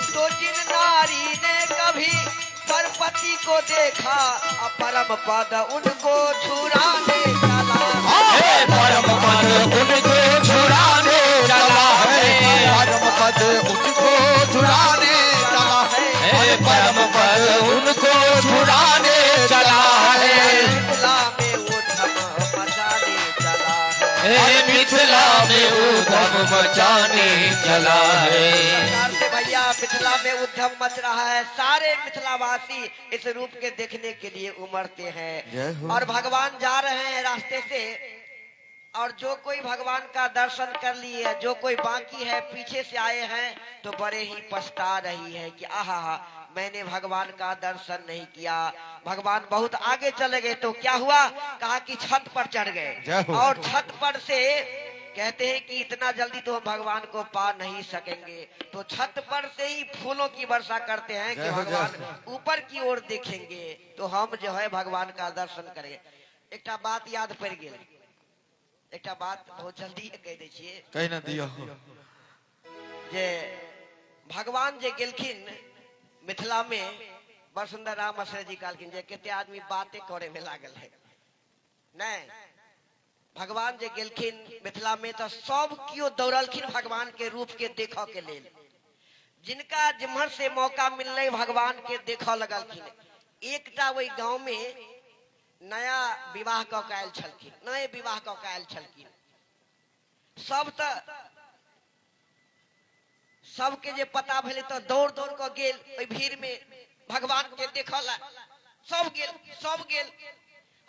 तो जिन नारी ने कभी परपति को देखा, अपरम पद उनको छुराने चला है। परम पद उनको छुराने चला है। परम पद उनको छुराने चला है। परम पद उनको छुराने चला है। मिथिला में उधम मचाने चला है। मिथिला में उधम मचाने चला है। प्रकार से भैया मिथिला में उद्यम मच रहा है, सारे मिथिलावासी इस रूप के देखने के लिए उमड़ते हैं। और भगवान जा रहे हैं रास्ते से, और जो कोई भगवान का दर्शन कर लिए, जो कोई बाकी है पीछे से आए हैं, तो बड़े ही पछता रही है कि आहा, मैंने भगवान का दर्शन नहीं किया, भगवान बहुत आगे चले गए। तो क्या हुआ, कहा कि छत पर चढ़ गए, और छत पर से कहते हैं कि इतना जल्दी तो हम भगवान को पा नहीं सकेंगे, तो छत पर से ही फूलों की वर्षा करते हैं कि भगवान ऊपर की ओर देखेंगे तो हम जो है भगवान का दर्शन करेंगे। एकटा बात याद पड़ गेल, एकटा बात बहुत जल्दी कह दै छियै। कहि ना दियौ। जे भगवान जे गेलखिन मिथिला में, बड़ सुंदर राम आश्रय जी कहलखिन जे कते आदमी बातें करे में लागल है। नहीं, भगवान जे गेलखिन मिथिला में तो सब कियो दौड़लखिन भगवान के रूप के देखऽ के लेल। जिनका जिम्हर से मौका मिललै भगवान के देखऽ लगलखिन। एकटा ओहि गांव में नया विवाह कऽ के आयल छलखिन, नए विवाह कऽ के आयल छलखिन। सब तऽ सबके जे पता भेलै तऽ दौड़ दौड़ कऽ गेल ओहि भीड़ में भगवान के देखऽ ला, सब गेल, सब गेल।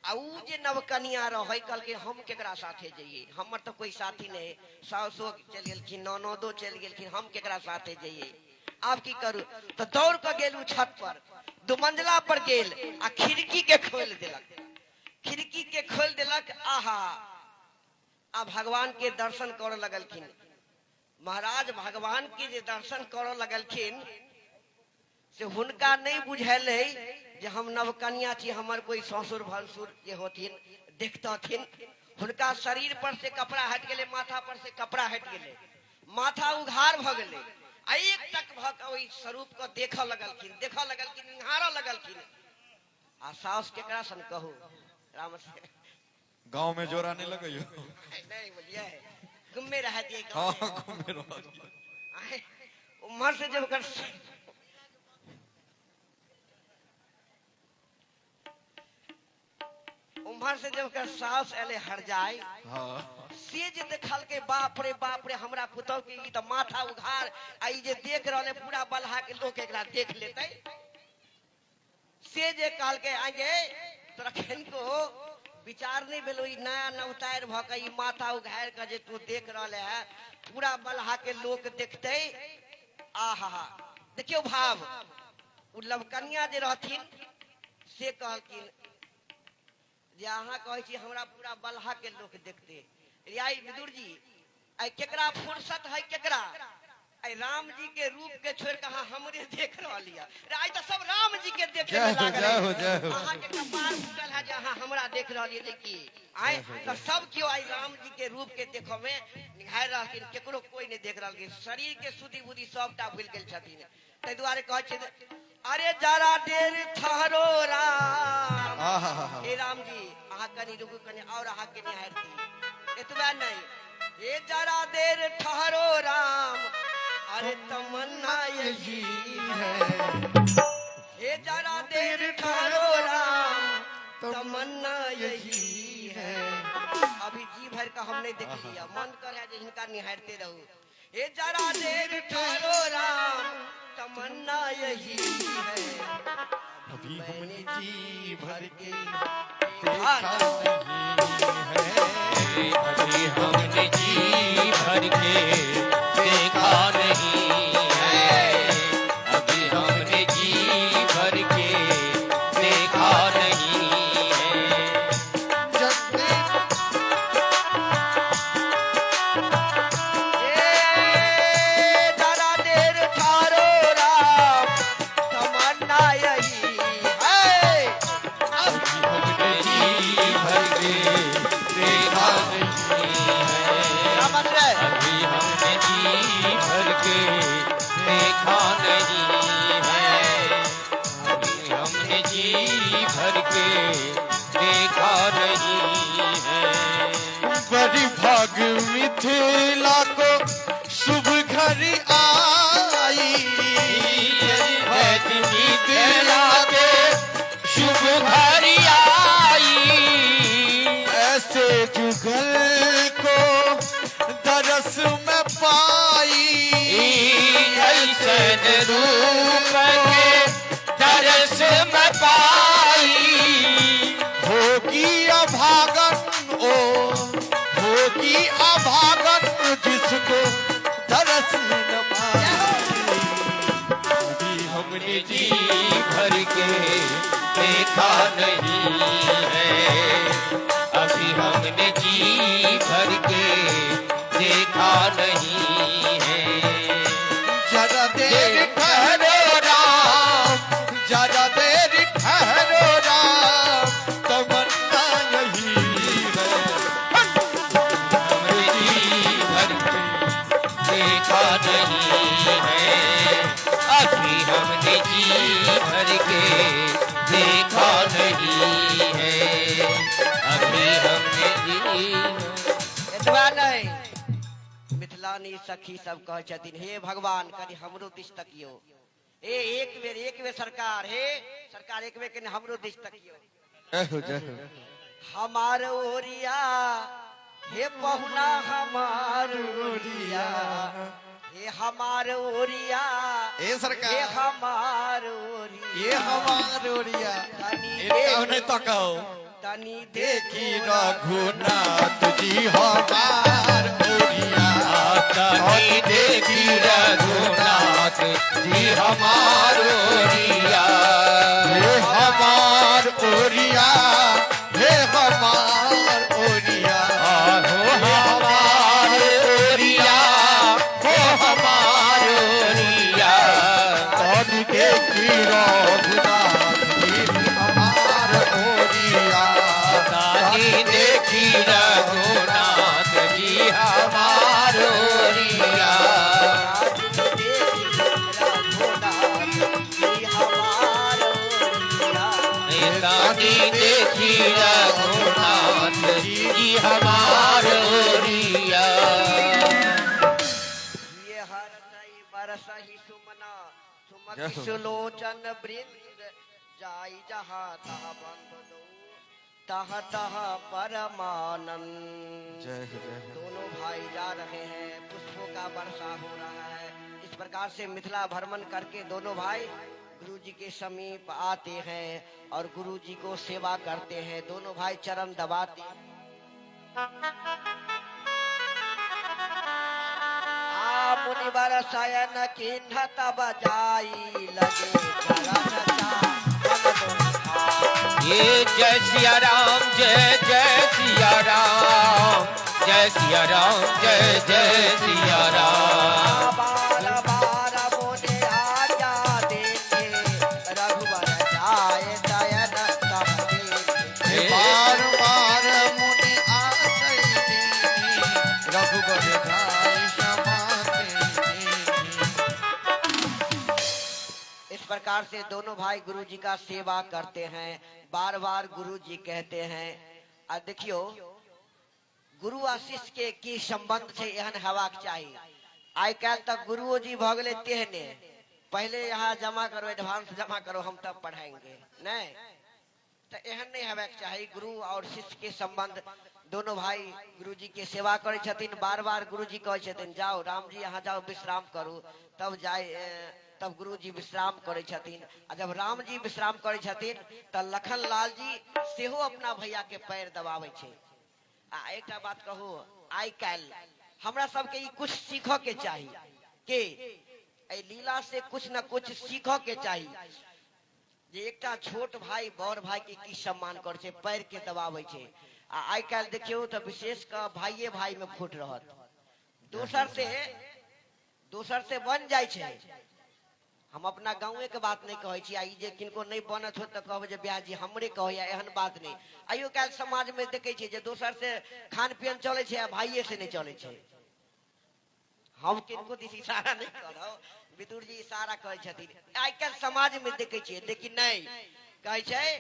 आ उ जे नवकनिया रहै, कहलकै हम केकरा साथे जइयै, हमर तऽ कोई साथी नहीं, सासो चलि गेलखिन, ननदो चलि गेलखिन, हम केकरा साथे जइयै, आब की करू। तऽ दौड़ कऽ गेल उ छत पर, दुमंजिला पर गेल आ खिड़की के खोलि देलक, खिड़की के खोलि देलक। आहा, आ भगवान के दर्शन करऽ लगलखिन। महाराज भगवान के जे दर्शन करऽ लगलखिन से हुनका नहीं बुझेलै जे हम नवकनिया छी, हमर कोई ससुर भंसुर जे होथिन देखतथिन। हुनका शरीर पर से कपड़ा हटि गेलै, माथा पर से कपड़ा हटि गेलै, माथा उघार भऽ गेलै आ एक टक भऽ कऽ ओहि स्वरूप के देखऽ लगलखिन, देखऽ लगलखिन, निहारऽ लगलखिन। आ साउस केकरा सन कहू, राम से गांव में जोरा नहीं लगैयो। नहीं बोलिए, गुम्मे रह दिए। हाँ, गुम्मे रह दिए। उम्र से जब ओकर उम्हर से जब ओकर सास एले हरजाई, से जे देखलकै बाप रे बाप रे, हमरा पुतहु के ई तऽ माथा उघार आ ई जे देख रहल है पूरा बलहा के लोक एकरा देख लेतै। से जे कहलकै आगे तोरा किनको विचार नहीं भेलो, ई नया नवतार भऽ के ई माथा उघार के जे तू देख रहल है पूरा बलहा के लोक देखतै। आहा देखियौ भाव, उ लवकनिया जे रहथिन से कहलखिन जे अहाँ कहै छी हमरा पूरा बलहा के लोक देखते। रे आई विदुर जी, आई केकरा फुर्सत है केकरा, आई राम जी के रूप के छोड़ के अहाँ हमरे देख रहल हिया। रे आई तऽ सब राम जी के देखे में लागल जय हो, जय हो। अहाँ के कपार फूटल है जे अहाँ हमरा देख रहल हियै कि आइ तऽ सब केओ आई राम जी के रूप के देखऽ में निहारि रहलखिन, केकरो कोई नहीं देख रहलखिन, शरीर के सुधि बुद्धि सबटा भूलि गेल छथिन। ताहि दुआरे कहै छै अरे जरा देर ठहरो राम, हे राम जी अहाँ कनि रुकू, कनि और अहाँ के निहारि दी। एतबा नहीं, हे जरा देर ठहरो राम, अरे तमन्ना यही है, हे जरा देर ठहरो राम, तमन्ना यही है। अभी जी भर का हम नहीं देख लिया, मन करे जे हिनका निहारते रहू। हे जरा देर ठहरो राम, तमन्ना यही है, अभी हमने जी भर के देखा देखा नहीं है, अभी हमने जी भर के देखा नहीं है, अभी हमने जी भर के देखा नहीं है। जगते ए जरा देर ठहरो राम, तमन्ना यही है, अभी हमने जी भर के देखा नहीं है, रामाश्रय। अभी हमने जी भर के देखा नहीं है, अभी हमने जी भर के देखा नहीं है। बड़ी भाग मिथिला को शुभ घड़ी आई, मिथिला के शुभ घड़ी आई, ऐसे जुगल को दरस में पाई, ऐसे रूप के दरस में पाई, होगी अभागन ओ होगी अभागन जिसको दरस न पाई। अभी हमने जी भर के देखा नहीं है, अभी हमने जी भर के देखा नहीं है। जरा देर ठहरो राम, जरा देर ठहरो राम, तमन्ना यही है, हमने जी भर के देखा नहीं है, अभी हमने जी भर के देखा नहीं है, अभी हमने जी। एतबा नहीं, मिथिलानी सखी सब कहै छथिन हे भगवान कनि हमरो दिस तकियो, हे एक बेर सरकार, हे सरकार एक बेर कनि हमरो दिस तकियो। जय हो, जय हो। हमार ओरिया हे पहुना, हमार ओरिया, हे हमार ओरिया, ए सरकार, हे हमार ओरिया, ये हमार ओरिया, तनी इनका नहीं तो कहो तनी देखी रघुनाथ जी हमार ओरिया, तनी देखी रघुनाथ जी हमार ओरिया, हे हमार ओरिया, हे हमार ओरिया, हो हमार ओरिया, हो हमार ओरिया, तनी देखी रघुनाथ जी हमार ओरिया, तनी देखी रघुनाथ जी हमार ओरिया, रघुनाथ जी हमार ओरिया, तनी देखी रघुनाथ जी हमार ओरिया। ये हरसई बरसही सुमना, सुमति सुलोचन वृंद, जाई जहाँ तहाँ बंध दो। तह तह परमानंद। जय हो, जय हो। दोनों भाई जा रहे हैं, पुष्पों का वर्षा हो रहा है। इस प्रकार से मिथिला भ्रमण करके दोनों भाई गुरु जी के समीप आते हैं और गुरु जी को सेवा करते हैं। दोनों भाई चरण दबाते हैं। आ मुनिवर शयन किन्ह तब जाई लगे चरण चावन दोहाई। ये जय सिया राम, जय जय सिया राम, जय सिया राम, जय जय सिया राम। बार बार मुनि आज्ञा देखे, रघुवर जाय शयन तब देखे। बार बार मुनि आश्रय दीनी, रघुबर जाय समाते दीनी। इस प्रकार से दोनों भाई गुरु जी का सेवा करते हैं। बार बार गुरु जी कहते हैं। आ देखियो, गुरु आ शिष्य के की संबंध से एहन हेबाक चाही। आइ काल्हि तक गुरुओ जी भऽ गेलै तेहने, पहले यहाँ जमा करो, एडवांस जमा करो, हम तब पढ़ाएंगे। नहीं तो एहन नहीं हेबाक चाही। गुरु और शिष्य के संबंध, दोनों भाई गुरु जी के सेवा करै छथिन। बार बार गुरु जी कहै छथिन, जाओ राम जी यहाँ जाओ, विश्राम करू। तब जाय, तब गुरु जी विश्राम करै छथिन। आ जब राम जी विश्राम करै छथिन तऽ लखन लाल जी सेहो अपना भैया के पैर दबाबै छै। आ एकटा बात कहू, आइ काल्हि हमरा सबके ई कुछ सीखऽ के चाही के एहि लीला से कुछ न कुछ सीखऽ के चाही जे एकटा छोट भाई बड़ भाई के की सम्मान करै छै, पैर के दबाबै छै। आ आइ काल्हि देखियौ तऽ विशेष कऽ भाइये भाई में फूट रहत, दोसर से बन जाइ छै। हम अपना गाँवे के बात नहीं कहै छी, आ ई जे किनको नहीं बनत हो तऽ कहबै जे ब्याह जी हमरे कहैया, एहन बात नहीं। आइयो काल्हि समाज में देखै छियै जे दोसर से खान पियन चलै छै आ भाइये से नहीं चलै छै। हम किनको दिस इशारा नहीं करब, विदुर जी इशारा करै छथिन। आइ काल्हि समाज में देखै छियै, लेकिन नहीं कहै छै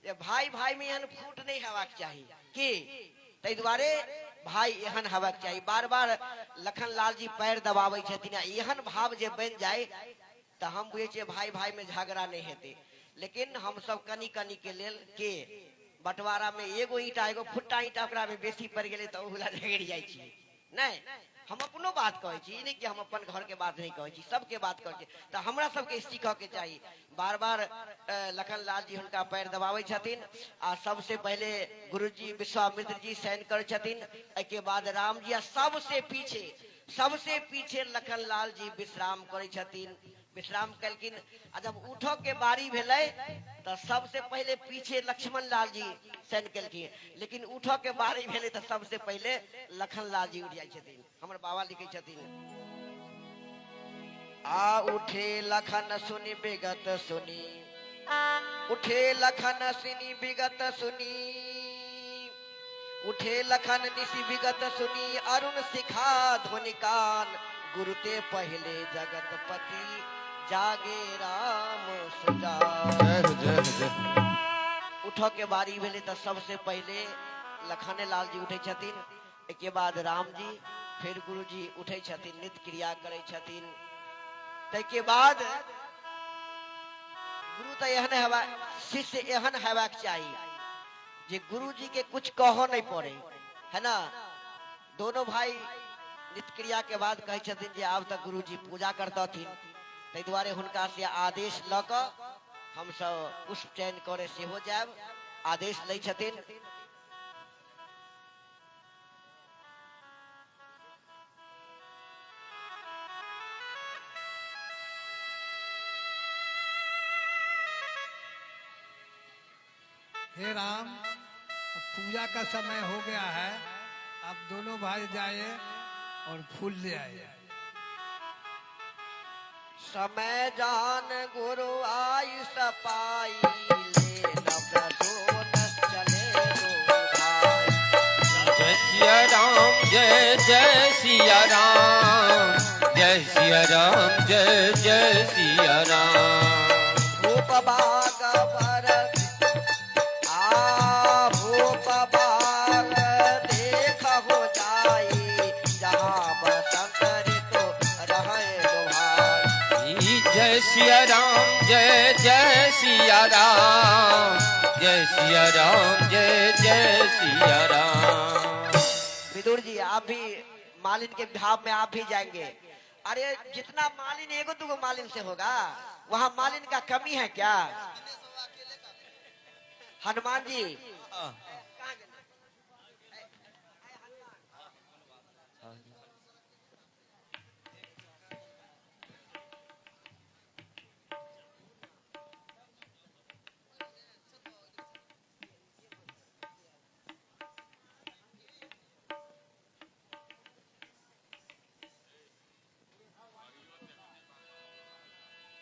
जे भाई भाई में एहन फूट नहीं हेबाक चाही की, ताहि दुआरे भाई एहन हेबाक चाही। बार बार लखन लाल जी पैर दबाबै छथिन आ एहन भाव जे बनि जाय तऽ हम बुझै छियै भाई भाई में झगड़ा नहीं हेतै। लेकिन हमसब कनि कनि के लेल के बंटवारा में एगो ईंटा, एगो फुट्टा ईंटा ओकरा में बेसी पड़ि गेलै तऽ ओहू ला झगड़ि जाइ छियै। नहीं, हम अपनो बात कहै छी, ई नहि कि हम अपन घर के बात नहीं कहै छी, सबके बात कहै छी। तऽ हमरा सबके सीखऽ के चाही। बार बार लखन लाल जी हुनका पैर दबाबै छथिन आ सबसे पहिले गुरुजी विश्वामित्र जी शयन करै छथिन, एहिके बाद राम जी, आ सबसे पीछे लखन लाल जी विश्राम करै छथिन। विश्राम केलखिन आ जब उठऽ के बारी भेलै तऽ सबसे पहिले पीछे लक्ष्मण लाल जी शयन केलखिन, लेकिन उठऽ के बारी भेलै तऽ सबसे पहिले लखन लाल जी उठ जाइ छथिन। हमर बाबा लिखै छथिन, आ उठे लखन सुनि विगत सुनी, उठे लखन सुनि विगत सुनी, उठे लखन निशि विगत सुनी, अरुण शिखा ध्वनि कान, गुरुते पहले जगतपति जागे राम सुजान। जय हो, जय हो, जय हो। उठऽ के बारी भेलै तऽ सबसे पहिले लखने लाल जी उठै छथिन, एहिके बाद राम जी, फिर गुरुजी उठै छथिन, नित्य क्रिया करै छथिन। ताहिके बाद गुरु तऽ एहन हेबा, शिष्य एहन हेबाक चाही जे गुरुजी के कुछ कहऽ नहीं पड़े, है ना। दोनों भाई नित्य क्रिया के बाद कहै छथिन जे आब तऽ गुरुजी पूजा करतथिन, ताहि दुआरे हुनका से आदेश लऽ कऽ हमसब पुष्प चयन करे सेहो जायब। आदेश लै छथिन। हे राम, अब पूजा का समय हो गया है, आप दोनों भाई जाए और फूल ले आए। समय जान गुरु आई सपाई, ले नव चले दो भाई। जय सिया राम, जय जय सिया राम, जय सिया राम, जय जय सिया राम। भूप बाग पर आ भूप बाग देख हो जाई, जहाँ बसंत ऋतु रहे दो भाई। जय सिया राम, जय जय सिया राम, जय सिया राम, जय जय सिया राम। विदुर जी आप भी मालिन के भाव में आप भी जाएंगे। अरे जितना मालिन एगो दुगो मालिन से होगा, वहाँ मालिन का कमी है क्या? हनुमान जी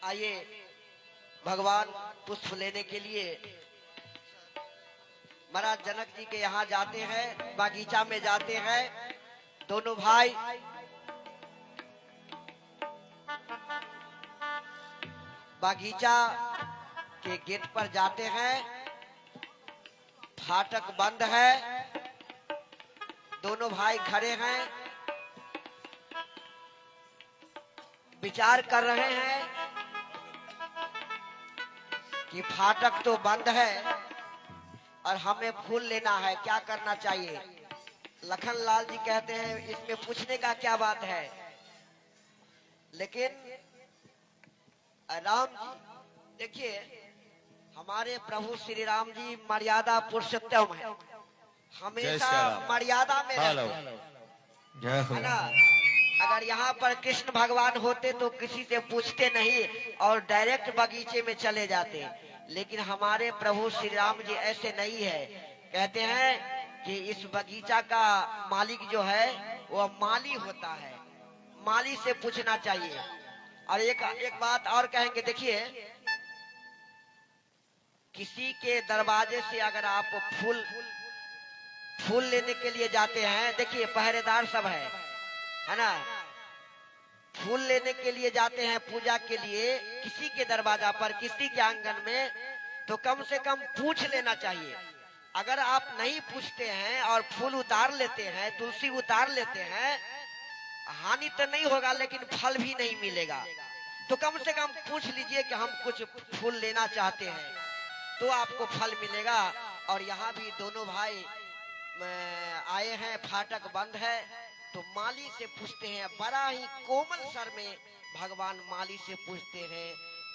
आइए भगवान पुष्प लेने के लिए महाराज जनक जी के यहाँ जाते हैं, बागीचा में जाते हैं दोनों भाई। बागीचा के गेट पर जाते हैं, फाटक बंद है, दोनों भाई खड़े हैं, विचार कर रहे हैं कि फाटक तो बंद है और हमें फूल लेना है, क्या करना चाहिए? लखन लाल जी कहते हैं इसमें पूछने का क्या बात है। लेकिन राम जी देखिए, हमारे प्रभु श्री राम जी मर्यादा पुरुषोत्तम है, हमेशा मर्यादा में रहते हैं, है ना? अगर यहाँ पर कृष्ण भगवान होते तो किसी से पूछते नहीं और डायरेक्ट बगीचे में चले जाते, लेकिन हमारे प्रभु श्री राम जी ऐसे नहीं है। कहते हैं कि इस बगीचा का मालिक जो है वह माली होता है, माली से पूछना चाहिए। और एक एक बात और कहेंगे, देखिए किसी के दरवाजे से अगर आप फूल फूल लेने के लिए जाते हैं, देखिए पहरेदार सब है ना, फूल लेने के लिए जाते हैं पूजा के लिए किसी के दरवाजा पर, किसी के आंगन में, तो कम से कम पूछ लेना चाहिए। अगर आप नहीं पूछते हैं और फूल उतार लेते हैं, तुलसी उतार लेते हैं, हानि तो नहीं होगा लेकिन फल भी नहीं मिलेगा। तो कम से कम पूछ लीजिए कि हम कुछ फूल लेना चाहते हैं, तो आपको फल मिलेगा। और यहाँ भी दोनों भाई आए हैं, फाटक बंद है, तो माली से पूछते हैं, बड़ा ही कोमल सर में भगवान माली से पूछते हैं,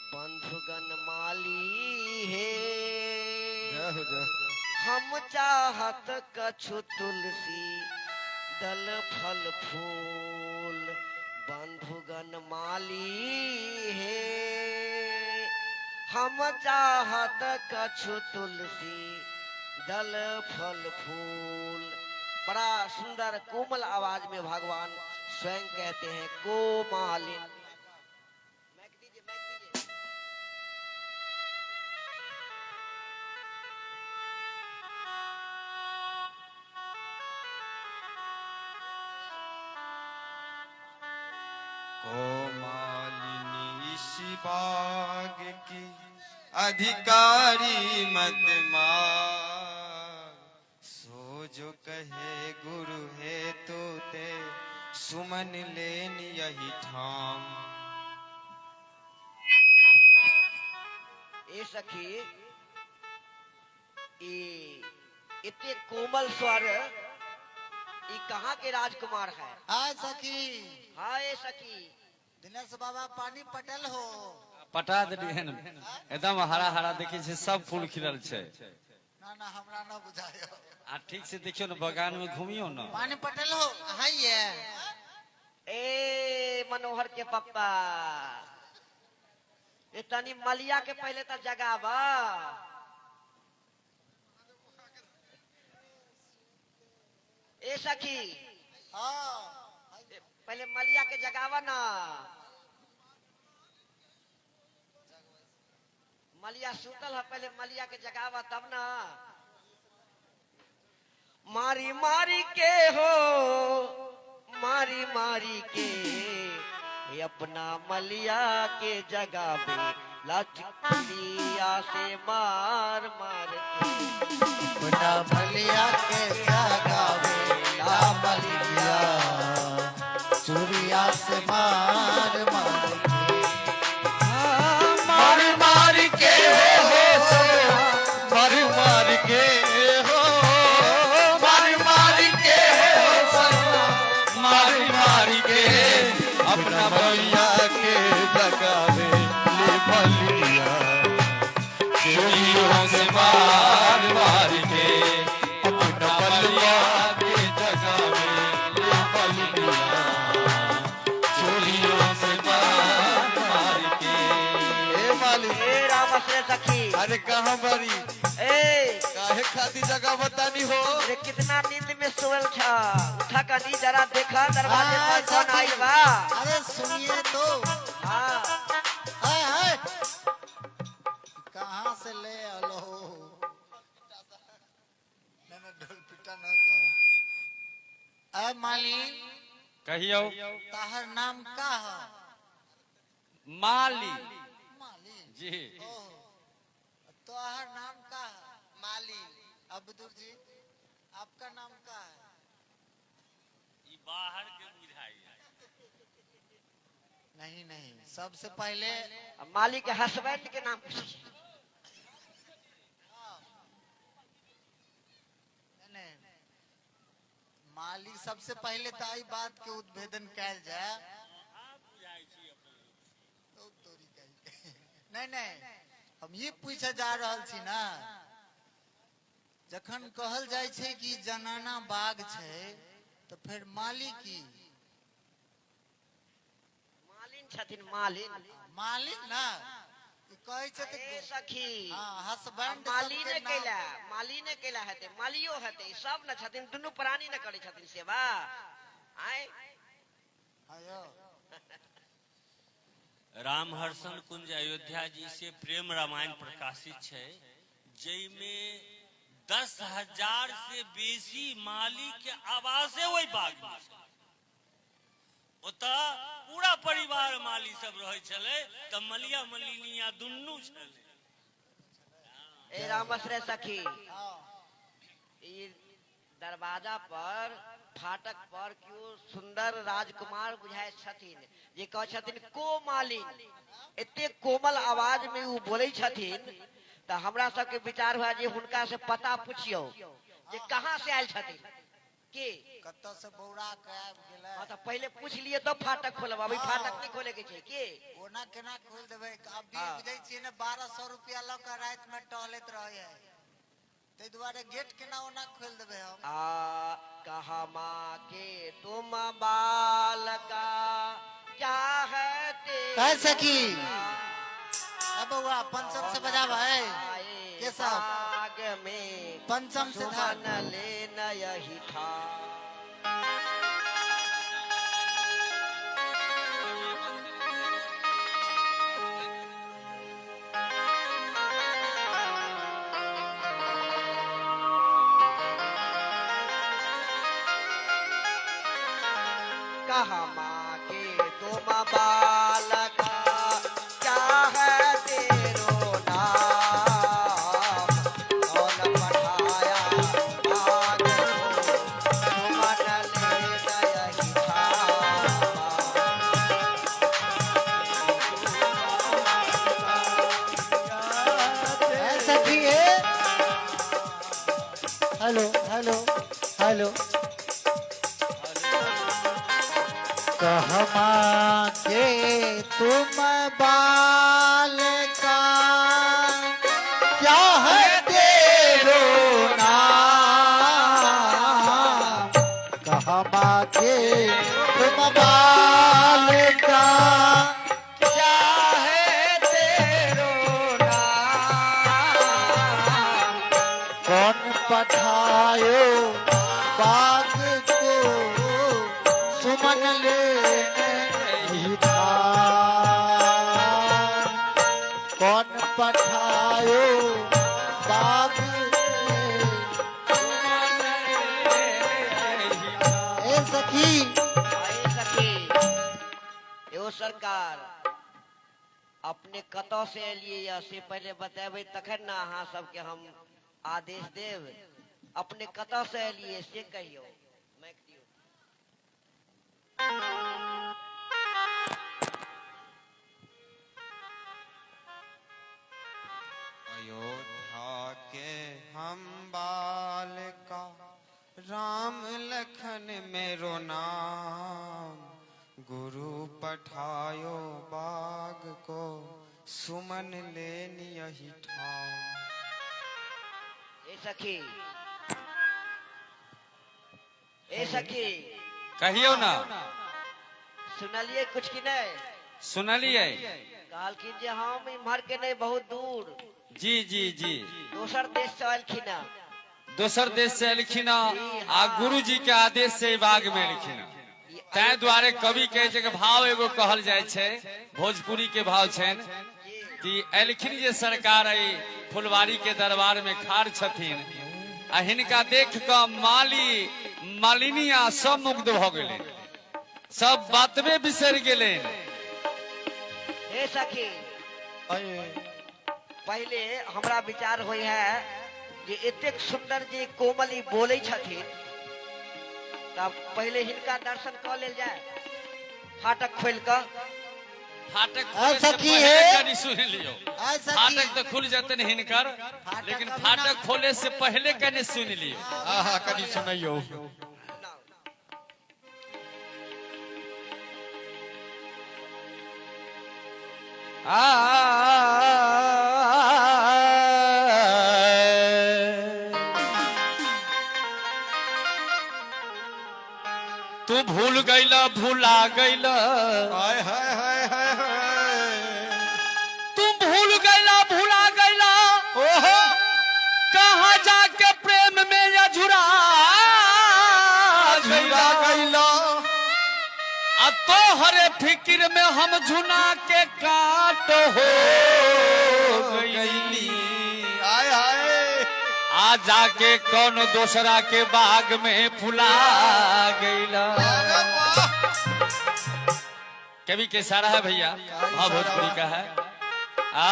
बंधुगण माली है, हम चाहत कछु तुलसी दल फल फूल, बंधुगण माली है, हम चाहत कछु तुलसी दल फल फूल। बड़ा सुंदर कोमल आवाज में भगवान स्वयं कहते हैं को मालिन। माइक दीजिए, माइक दीजिए। कोमालिनी इस बाग की अधिकारी मत मार, सो जो कहे गुरु है तो ते सुमन लेन यही ठाम। ए सखी, ई इतने कोमल स्वर, ई कहाँ के राजकुमार है? हाय सखी। हाय सखी। दिनेश बाबा पानी पटल हो। पटा देलियन, एकदम हरा हरा देखै छै, सब फूल खिलल छै। ना ना हमरा ना बुझायो। आ ठीक से देखियो ना, बगान में घूमियो ना। पानी पटल हो। हाँ ये। ए मनोहर के पप्पा, ए तनी मलिया के पहले तो जगावा। ए सखी, हाँ पहले मलिया के जगावा ना। मलिया सुतल है, पहले मलिया के जगावा तब ना। मारी मारी के हो, मारी मारी के ये अपना मलिया के जगावे, लचकिया से मार मार के। अपना मलिया के जगावे, ला मलिया चूड़िया से मार मार के। कहाँ बारी? ए काहे खाती जगह बतानी हो? अरे कितना नींद में सोयल छा, उठा कनी जरा देखा दरवाजे हाँ, पर कौन सखी। आइल बा। अरे सुनिए तो। हाँ हाय हाय, कहाँ से ले आलो? ना ना ढोल पिटा ना कहो। अरे मालिन, कहियो। ताहर नाम का है? माली। मालिन जी। ओह, तोहर नाम का है? माली। अब्दुल जी, आपका नाम का है? ई बाहर के बुझाई। नहीं नहीं, सबसे पहले अब माली के हस्बैंड के नाम पूछिए। नहीं, नहीं, माली सबसे पहले तो आई बात के उद्भेदन कैल जाए। तो तोरी कही के। नहीं नहीं, हम ये पूछे जा रहल छी ना, जखन कहल जाय छै कि जनाना बाग छै तो फिर माली की? मालिन छथिन, मालिन। मालिन ना ई कहै छै ए तऽ सखी, हाँ, हस्बैंड माली सबके ने नाम- कैला, माली ने कैला हेतै, मालियो हेतै, सब ने छथिन, दुनू प्राणी ने करै छथिन सेवा। आय हाँ यौ। राम हर्षण कुंज अयोध्या जी से प्रेम रामायण प्रकाशित छै, जाहिमे 10,000 से बेसी माली के आवासे ओहि बाग में छै। ओतऽ पूरा परिवार माली सब रहै छलै, तऽ मलिया मलिनिया दुनू छलै। ए रामश्रे सखी, हाँ। ई दरवाजा पर फाटक पर क्यों सुंदर राजकुमार बुझाय छथिन जे कहै छथिन को मालिन, एते कोमल आवाज में उ बोलै छथिन तऽ हमरा सबके विचार हुआ जे हुनका से पता पुछियौ जे कहाँ से आयल छथिन के। कतऽ से बौरा के आबि गेलै? हाँ तऽ पहिले पूछ लिए तब फाटक खोलब, अभी फाटक नहीं खोले के छै के। ओना केना खोल देबै? अभी हाँ। बुझै छियै ने, 1200 रुपया लऽ कऽ राति में टहलैत रहै है, ताहि दुआरे गेट केना ओना खोल देबै हम? आ कहा माँ के तुम बालका चाहते। कह सखी, अब बउआ पंचम से बजाब है के सब बाग में पंचम से धर। सुमन ले यही था। कहा माँ के तुम बालका चाहते रो नाम, कौन पठाया बाग को सुमन ले यही था। है सखी, हे हेलो हेलो हेलो, कहमा के तुम बाल का क्या है तेरो नाम, कहमा के तुम बाल का क्या है तेरो नाम, कौन पठायो बाग को सुमन लेने ही था, कौन पठायो बाग में? ए सखी, आए सखी, एगो सरकार अपने कतऽ से एलियै या से पहिले बतेबै तखन ने अहाँ सबके हम आदेश देब। अपने कतऽ से एलियै से कहियौ। माइक दियौ। अयोध्या के हम बाल का राम लखन मेरो नाम, गुरु पठायो बाग को सुमन लेनी यही ठाम। ए सखी, ए सखी, कहियो ना। सुनलियै कुछ कि नहि? सुनलियै। कहलखिन जे हम इम्हर के नहि, बहुत दूर जी जी जी। दोसर देश से एलखिन हँ। दोसर देश से एलखिन हँ आ गुरु जी के आदेश से ई बाग में एलखिन हँ। ताहि दुआरे कवि के जे भाव एगो कहल जाइ छै, भोजपुरी के भाव छनि कि एलखिन जे सरकार एहि फुलवारी के दरबार में खाड़ छथिन आ हिनका देख कऽ माली मालिनिया सब मुग्ध भऽ गेलै, सब बातबे बिसरि गेलै। हे सखी, पहिले हमरा विचार होइ है जे एतेक सुंदर जे कोमल ई बोलै छथिन, तब पहिले हिनका दर्शन कऽ लेल जाय फाटक खोलि कऽ। फाटक आ खोले से सखी पहिले हे। कनि सुनि लियौ। आ सखी। फाटक तऽ खुलि जेतनि हिनकर, फाटक लेकिन अभी फाटक ना- खोले से पहिले कनि सुनि लियौ। आहा, कनि सुनैयौ। आ तू भूल गईला, भूला गईला, हाय हाय हाय हाय हाय, तू भूल गईला, भूला गईला, ओहो, कहाँ जाके प्रेम में या झुरा झुरा गईला, आ तोहरे फिक्र में हम झुना के काट हो गईली, हाय हाय, आ जाके कौन दोसरा के बाग में फुला गईला। अरे वाह। कवि के सारा है भैया, हाँ, भोजपुरी का है। आ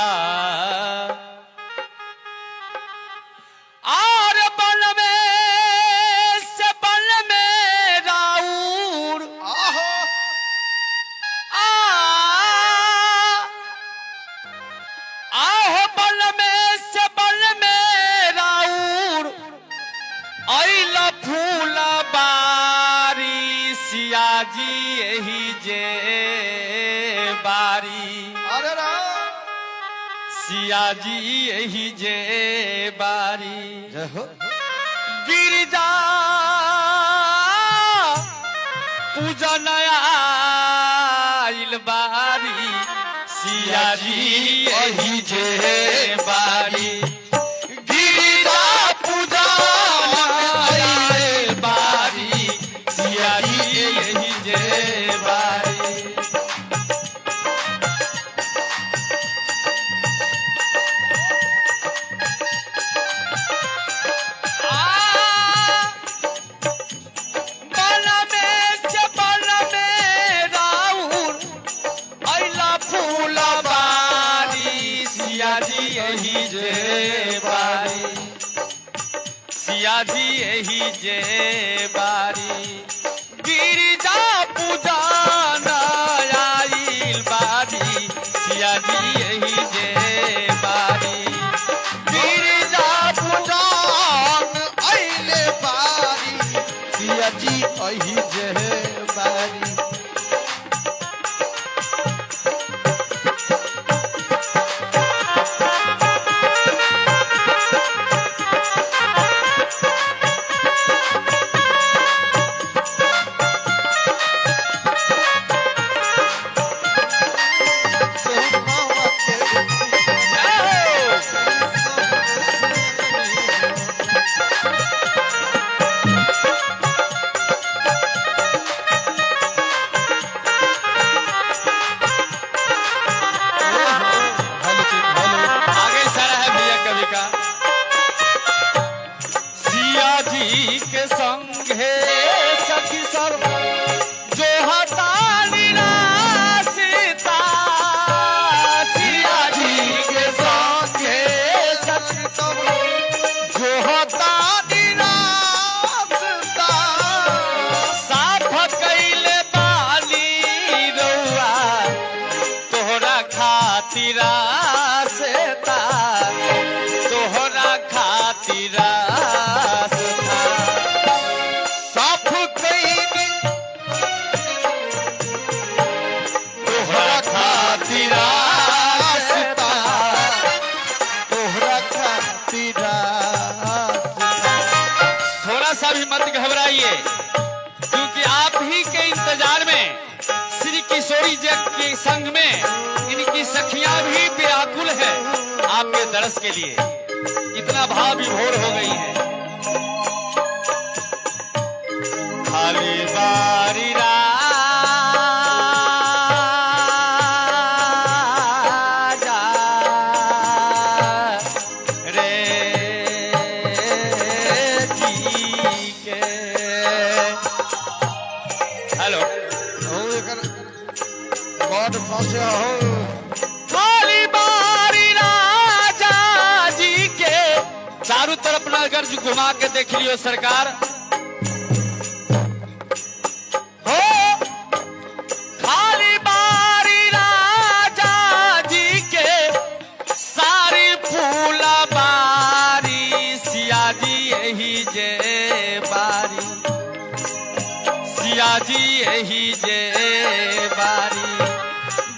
और बन में से बन में राउर, आहो, आ आहो बन में से बन में राउर ऐल फूल बारी, सियाजी यही जे बारी, अरे राम, सियाजी यही जे बारी, जय हो। गिरिजा पूजन आइल बारी, सियाजी यही जे बारी, गिरिजा पूजन आइल बारी, सियाजी यही जे बारी। आ बन में से बन में राउर ऐला फूल बारी, सियाजी यही जे बारी, सियाजी यही जे बारी, गिरिजा पूजा आइल बारी, सियाजी यही जे बारी, गिरिजा पूजान अइले बारी, सिया जी अही जे बारी। आगे इशारा है भैया कवि का। सिया जी के संग है सखी सब जो हटाली सीता, सिया जी के संग है सखी सब जो हटाली रास्ता, साफ कैले बाली रउआ तोहरा खातिरा सेता, तोहरा खातिरा सेता, साफ कईनी तोहरा खातिरा रास्ता, तोहरा खातिर रास्ता। थोड़ा सा भी मत घबराइए, क्योंकि आप ही के इंतजार में श्री कृष्ण किशोरी जी के संग में इनकी सखियां भी व्याकुल है आपके दर्श के लिए। इतना भाव विभोर हो गई है। खाली बारी राजा रे जी के। हेलो गॉड फंसे हो। खाली बारी राजा जी के चारों तरफ नगर घुमा के देख लियो सरकार। हो खाली बारी राजा जी के सारी फूला बारी सिया जी यही जे बारी, सिया जी यही जे बारी।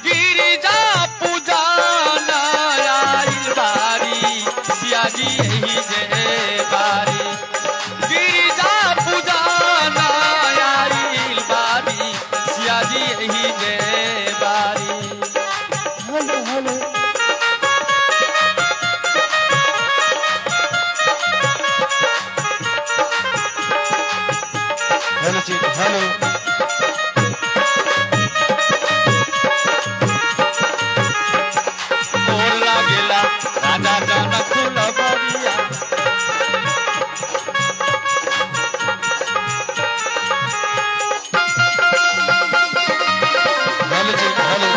गिरिजा पूजा आइल बारी, सिया जी यही जे बारी। गिरिजा पूजा आइल बारी, सिया जी यही जे बारी। Hello hello. Hello जी हेलो। मोर लागेला राजा जनक फुलबरिया। हेलो जी हेलो।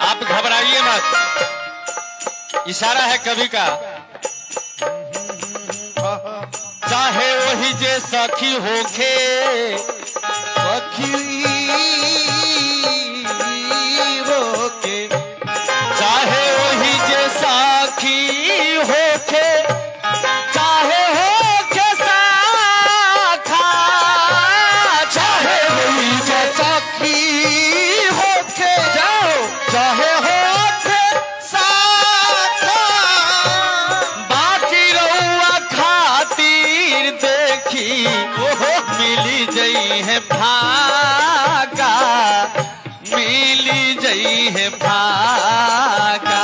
आप घबराइए मत, इशारा है कवि का। चाहे वही जे सखी होखे, सखी होके, चाहे वही जे सखी होखे, चाहे होखे साखा, चाहे वही जे सखी होके, जाओ चाहे होके साखा, बाकी रउआ खातिर देखी ओहो मिली जई है फाका, मिली जई है फाका।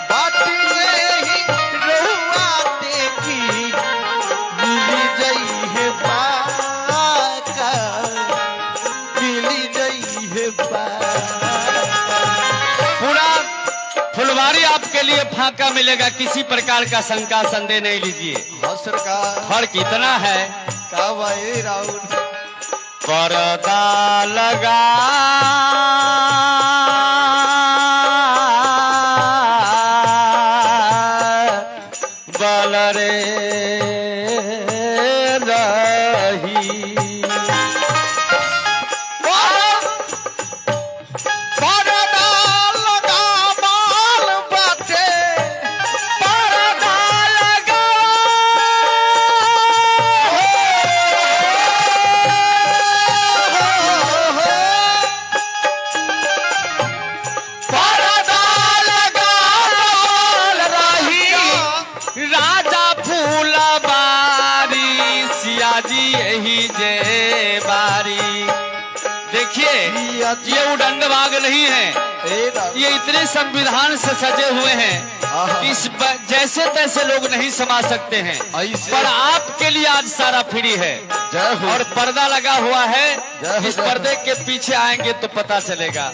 बाटी ही रहुआ देखी मिली जई है बाका, मिली जई है बाका। पूरा फुलवारी आपके लिए फाका मिलेगा, किसी प्रकार का शंका संदेह नहीं लीजिए। हाँ सरकार। फर्क इतना है का भाई राहुल पर्दा लगा बल रे रही, परदा लगा बाल बाटे, पर्दा लगा पर्दा लगा बाल रही राजा फूलबारी, सिया जी यही जे बारी। देखिए ये उडंड बाग नहीं है, ये इतने संविधान से सजे हुए हैं इस जैसे तैसे लोग नहीं समा सकते हैं, पर आपके लिए आज सारा फ्री है और पर्दा लगा हुआ है। इस पर्दे के पीछे आएंगे तो पता चलेगा।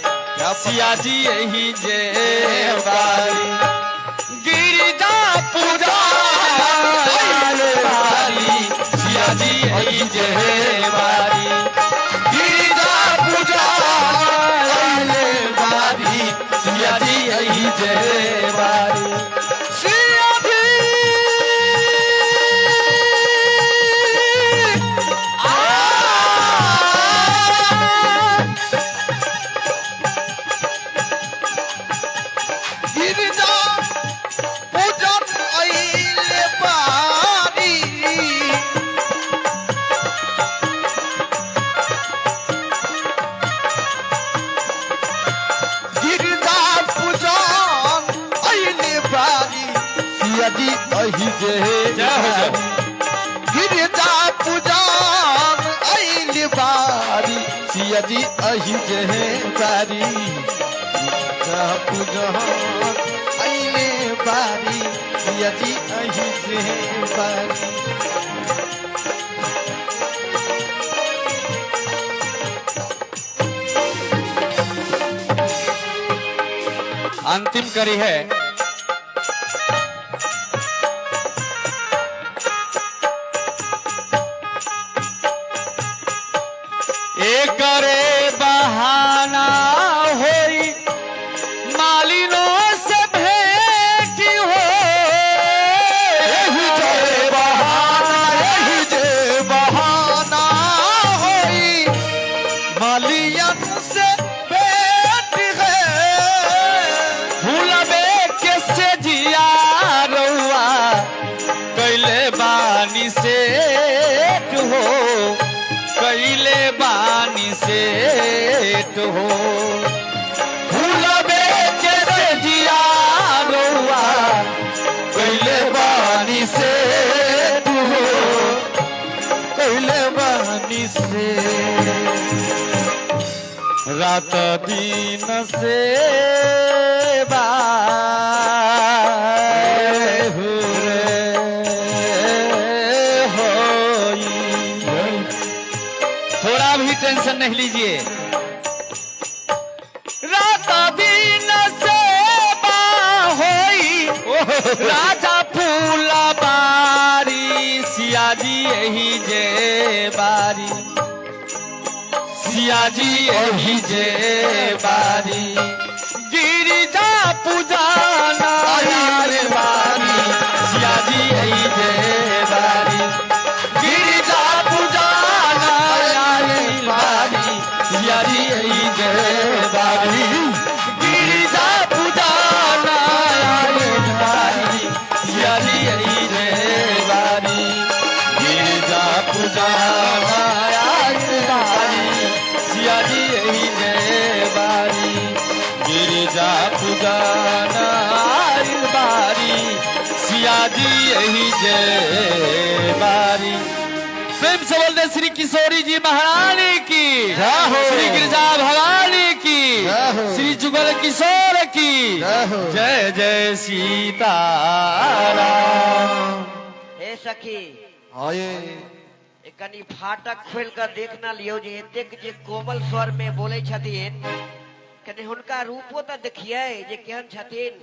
सिया जी यही जे बारी, गिरिजा पूजा बारी, सिया जी यही जे बारी, गिरिजा पूजा बारी, सिया जी यही जे बारी। सिया जी गिरिजा पूजन आइले बारी, गिरिजा पूजन सिया जी अही जे जय हो, जय हो। गिरजा पूजान आइल बारी सिया जी अही जे बारी गिरजा पूजान आइल बारी सिया जी अही जे बारी। अंतिम करी है। एकरे बहाना होई मालिनो से भेंट हो। एही जे बहाना, एही जे बहाना होई मालियन से भेंट है। भूलबे के से जिया रउआ कैले बानी सेठ हो, कैले बानी सेठ हो। भूलबे के से जिया रउआ कैले बानी सेठ हो, कैले बानी से रात दिन सेवा रे होई। थोड़ा भी टेंशन नहीं लीजिए। रात दिन सेवा होई राजा फूला बारी सिया जी यही जे बारी, सिया जी यही जे बारी। गिरिजा पूजाना आइल बारी सिया जी यही जे बारी। गिरिजा पूजाना आइल बारी सिया जी यही जे बारी। गिरिजा पूजाना आइल बारी सिया जी यही जे बारी। गिरिजा पूजाना आइल बारी सिया जी यही जे बारी। गिरिजा पूजाना आइल बारी सिया जी यही जे बारी। प्रेम से बोलते श्री किशोरी जी महारानी की जय हो। श्री गिरिजा भवानी की जय हो। श्री जुगल किशोर की जय हो। जय जय सीता राम। हे सखी, आये ए कनी फाटक खोल कर देखना लियो जे एतेक जे कोमल स्वर में बोले छथिन, कनी हुनका रूपो तऽ देखियै जे केहन छथिन।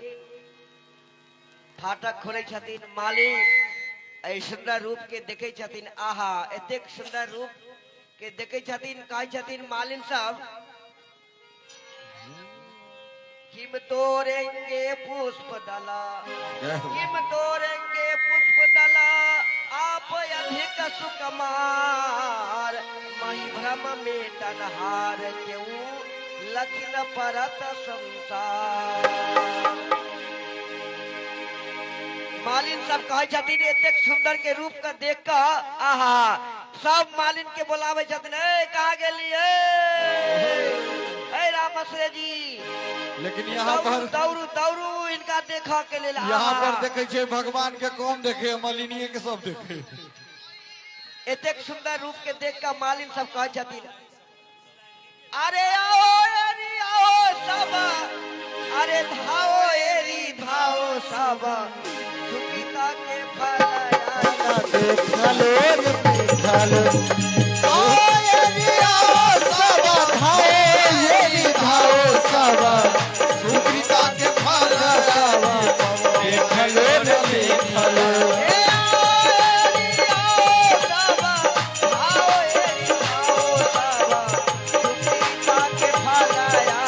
फाटक खोले छथिन माली, एहि सुंदर रूप के देखे छथिन। आहा, एतेक सुंदर रूप के देखे छथिन। कहै छथिन मालिन सब, किम तोड़ेंगे पुष्प दला, किम तोड़ेंगे पुष्प दला, आप अधिक सुकमार, मही भ्रम में तनहार केऊ लखन परत संसार। मालिन सब कहै छथिन एतेक सुंदर के रूप के देख कऽ आहा, सब मालिन के बोलाबै छथिन, ए कहाँ गेली, ए रामश्रे जी। लेकिन यहाँ पर दौड़ू दौड़ू इनका देखऽ के लेल। यहाँ पर देखे छे भगवान के कम देखे, मलिनिये के सब देखे। एतेक सुंदर रूप के देख कऽ मालिन सब कहै छथिन, अरे आओ एरी आओ सब, अरे धाओ एरी धाओ सब, सुखिता के फल आया। देखलो रे देखलो, आओ एरी आओ सब, धाओ एरी धाओ सब, सुखिता के फल आया। देखलो रे देखलो, ए आओ एरी आओ सब, धाओ एरी धाओ सब, सुखिता के फल आया।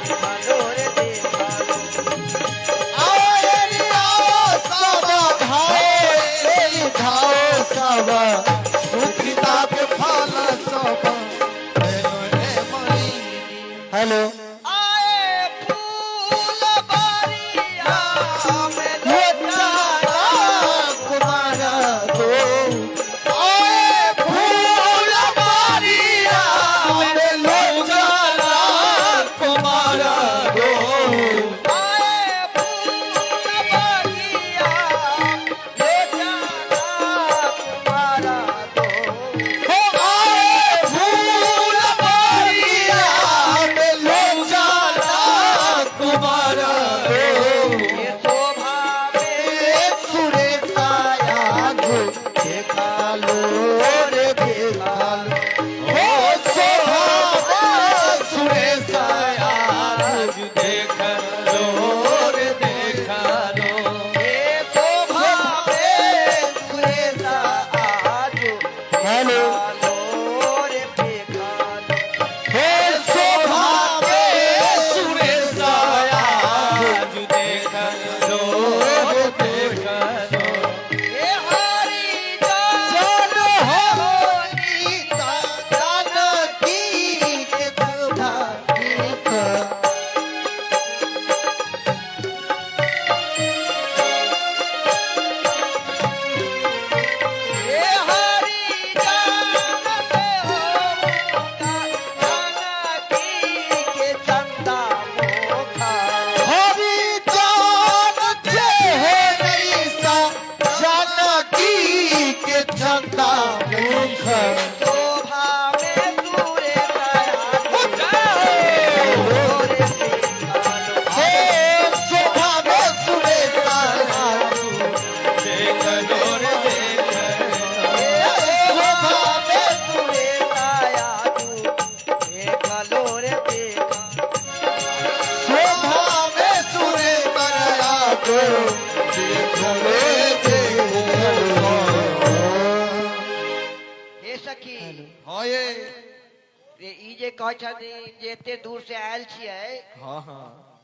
देखलो रे देखलो, आओ एरी आओ सब, धाओ एरी धाओ सब, सुखिता के फल सब। हेलो रे मणि, हेलो आए फूल बारिया में लोचाना कुमार दो, आए फूल बारिया में लोचाना कुमार दो। आए फूल बारिया जे ई जे कहै छथिन जे एते दूर से आयल छियै। हाँ हाँ।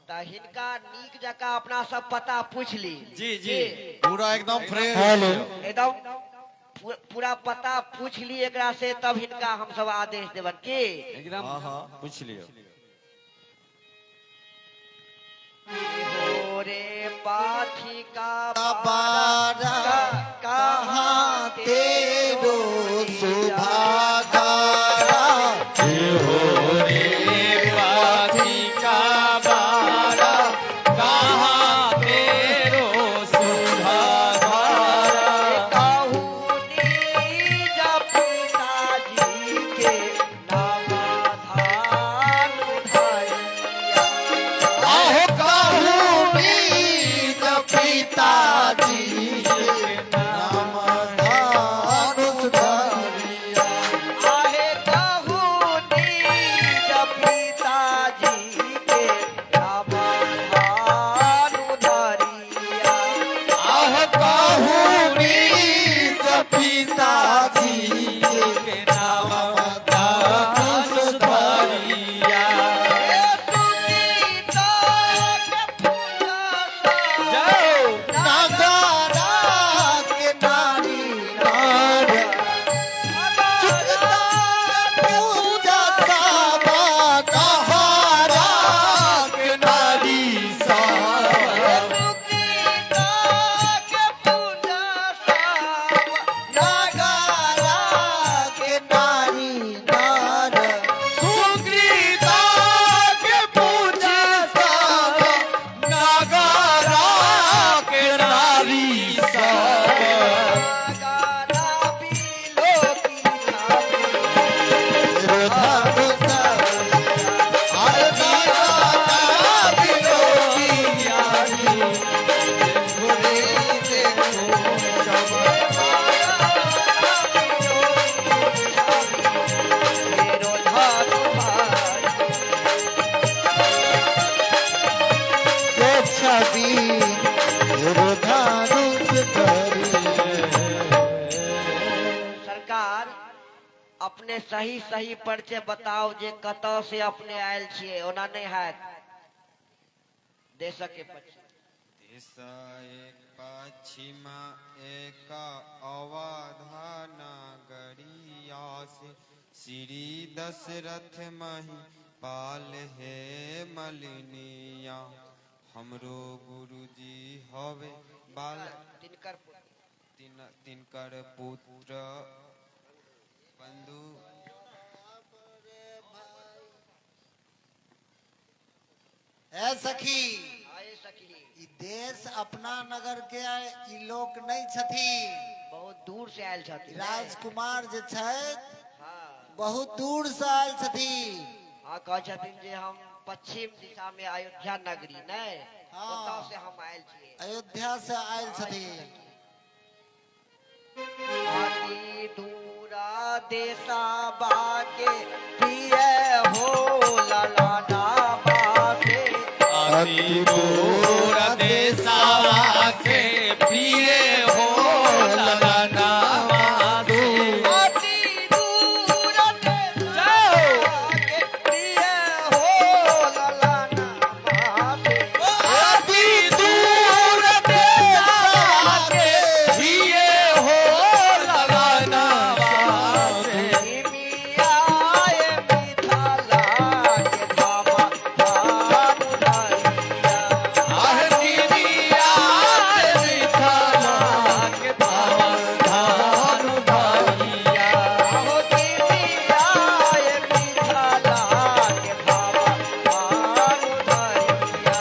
तऽ हिनका नीक जकाँ अपना सब पता पूछि ली। जी जी, पूरा एकदम फ्रेश, एकदम पूरा पता पूछि ली एकरा से, तब हिनका हम सब आदेश देबन की। एकदम। हाँ हाँ, पूछ लियो। हो रे पाथी का बारा कहाँ तेरो सुभागारा। पाथी का बारा कहाँ तेरो सुभागारा। कहू निज पिताजी के नाम धान धरिया। आहो कहू निज पिताजी के नाम धनुष धरिया। आहे कहू निज पिताजी के नाम धान धरिया। आहो कहू निज पिताजी के नाम धनुष धरिया। हे सुनीता के पूजा जाओ। नगरा के नारी नार चुकता पूजा साबा कहारा के नारी सा। सुनीता के पूजा नगरा के नारी नार सुकृता के पूजा साबा नगरा के नारी सा। गाना बिलो की मेरो धानु भाई। सरकार अपने सही सही परिचय बताओ जे कतऽ से अपने आयल छियै, ओना नहि हैत देशक के परिचय। देश एक पश्चिम एक अवधान गरिया से श्री दशरथ मही पाल हे मलिनिया। हमरो गुरुजी हवे बाल तिनकर पुत्र। तिनकर पुत्र बंधु। ए सखी, आए सखी, ई देश अपना नगर के ई लोक नहीं छथिन, बहुत दूर से आयल छथिन। राजकुमार जे छथि हाँ बहुत दूर से आयल छथिन। हाँ, कहै छथिन जे हम पश्चिम दिशा में अयोध्या नगरी नहि, हाँ। ओतऽ से हम आयल छियै। अयोध्या से आयल छथिन। अति दूरा देशा बाके प्रिय हो ललना बाटे। अति दूर देसावा के प्रिय हो ललनावा से। अति दूर देशा के प्रिय हो ललना बाटे। अति दूर देसावा के प्रिय हो ललनावा से। मियाए मिथला के धामा धानु धरिया। आह दीदिया मिथला के धामा धानु धरिया। आहो मियाए मिथला के धामा धानु धरिया।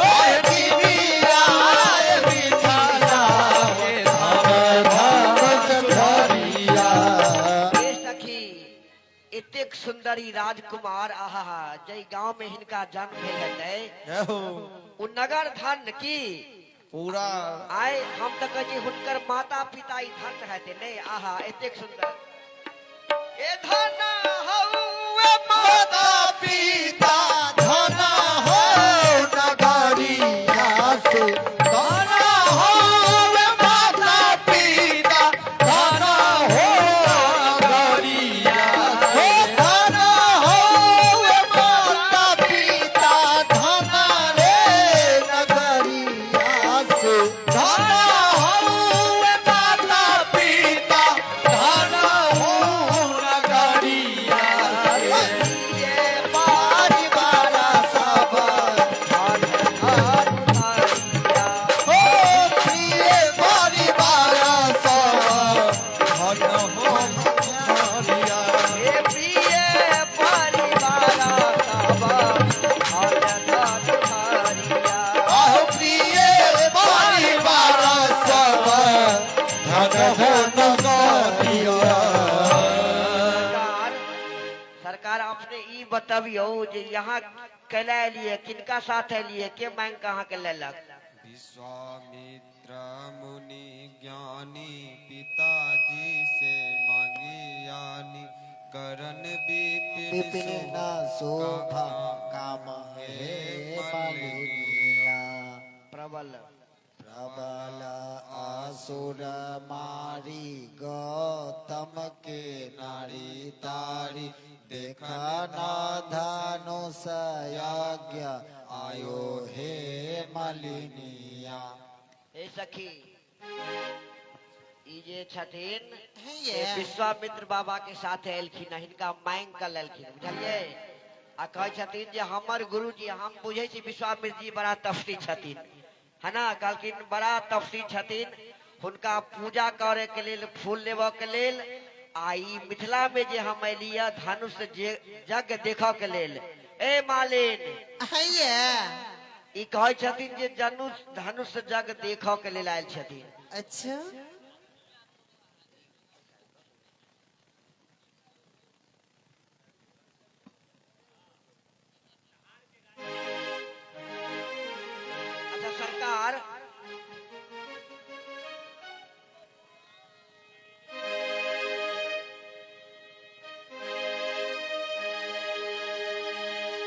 आह दीदिया मिथला के धामा धानु धरिया। हे सखी, एतेक सुंदरी राजकुमार, आहा, जै गांव में हिनका जन्म भेल हेतै ओ नगर धन की पूरा। आय हम तऽ कहै छी हुनकर माता पिता ई धन हेतै नहि। आहा, एतेक सुंदर ए धन हौवे माता पिता धन हो नगरिया से, धन हो माता पिता धन हो नगरिया से, धन हो अपने ई बतबियौ जे यहाँ कैला एलियै, किनका साथ एलियै, के मांगि के अहाँके लेलक? विश्वामित्र मुनि ज्ञानी पिताजी से मांगी आनी, करण विपिन विपिन न शोभा काम हे मालिनिया। प्रबल प्रबल असुर मारी गौतम के नारी तारी, देखना धनुष यज्ञ आयो हे मालिनिया। हे सखी, ई जे छथिन से विश्वामित्र बाबा के साथ एलखिन, हिनका मांगि के लेलखिन, बुझलियै? आ कहै छथिन जे हमर गुरुजी, हम बुझै छी विश्वामित्र जी बड़ा तपस्वी छथिन, है ना? कहलखिन बड़ा तपस्वी छथिन, हुनका पूजा करे के लेल, फूल लेबऽ के लेल, आ ई मिथिला में जे हम एलियै धनुष जे यज्ञ देखऽ के लेल। ए मालिन, ई कहै छथिन जे जनुष धनुष यज्ञ देखऽ के लेल आयल छथिन। अच्छा। अच्छा सरकार,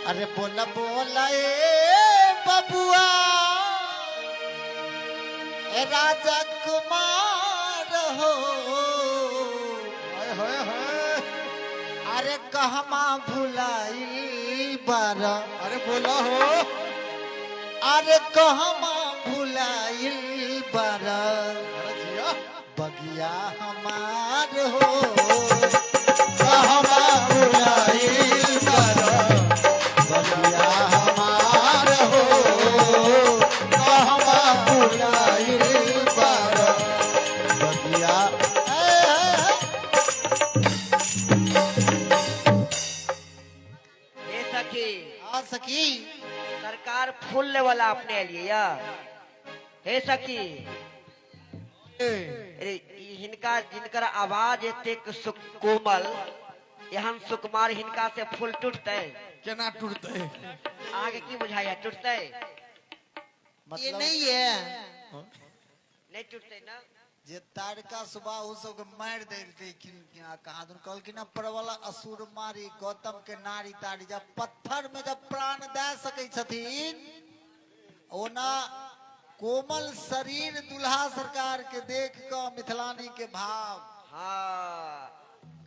अरे बोला बोला ए बबुआ, ए राजा कुमार हो, हाय हाय हाय। अरे कहमा भुलाइल बार, अरे बोला हो, अरे कहमा भुलाइल बार, अरे जिया बगिया हमार हो, कहमा भुलाइल बार, बगिया हमार हो, कहमा भुलाइल बार, बगिया। ए, ए, हे सखी। आ सखी। सरकार फूल ले वाला अपने एलियै या? हे सखी, अरे ई हिनका जिनकर आवाज एतेक कोमल, एहन सुकुमार, हिनका से फूल टूटतै? केना टूटतै? अहाँके की बुझाइया, टूटतै? ये मतलब नहीं है। नहि टूटतै ना? जे तारका सुबह ओ सबके मारि देलकै, कहाँ दुन कहलखिन ना, प्रबल असुर मारी गौतम के नारी तारी, जब पत्थर में जब प्राण दे सकै छथिन, ओना कोमल शरीर दुल्हा सरकार के देख कऽ मिथिलानी के भाव। हाँ,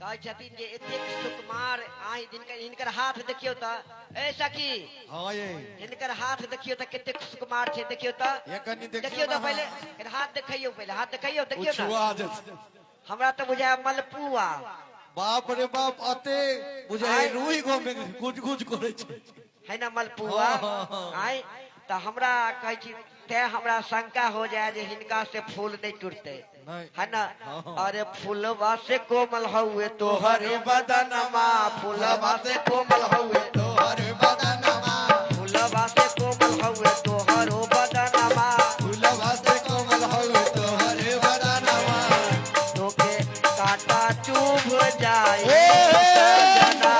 कहै छथिन जे एतेक सुकुमार आइ जिनकर हिनकर हाथ देखियौ तऽ, ए सखी। हाँ ये। हिनकर हाथ देखियौ तऽ कतेक सुकुमार छै, देखियौ तऽ। ये कनि देखियौ देखियौ तऽ ना। पहिले एकर हाथ देखियौ, पहिले हाथ देखियौ, देखियौ ना। छुआ जेतै। हमरा तऽ बुझाय मलपुआ। बाप रे बाप, अते बुझाइ रुई गो में गुज गुज करै छै। है ना मलपुआ? हाँ, हाँ। आय तऽ हमरा कहै छी तें हमरा शंका हो जाए जे हिनका से फूल नहीं टूटते। नहीं। है ना? हाँ। अरे फूलवा से कोमल हउए तोहरे बदनमा, फूलवा से कोमल हउए तोहर बदनमा, फूलवा से कोमल हउए तोहरो बदनमा, फूलवा से कोमल हउए तोहर बदनमा, तोके कांटा चुभ जाए ए, ए, सजना।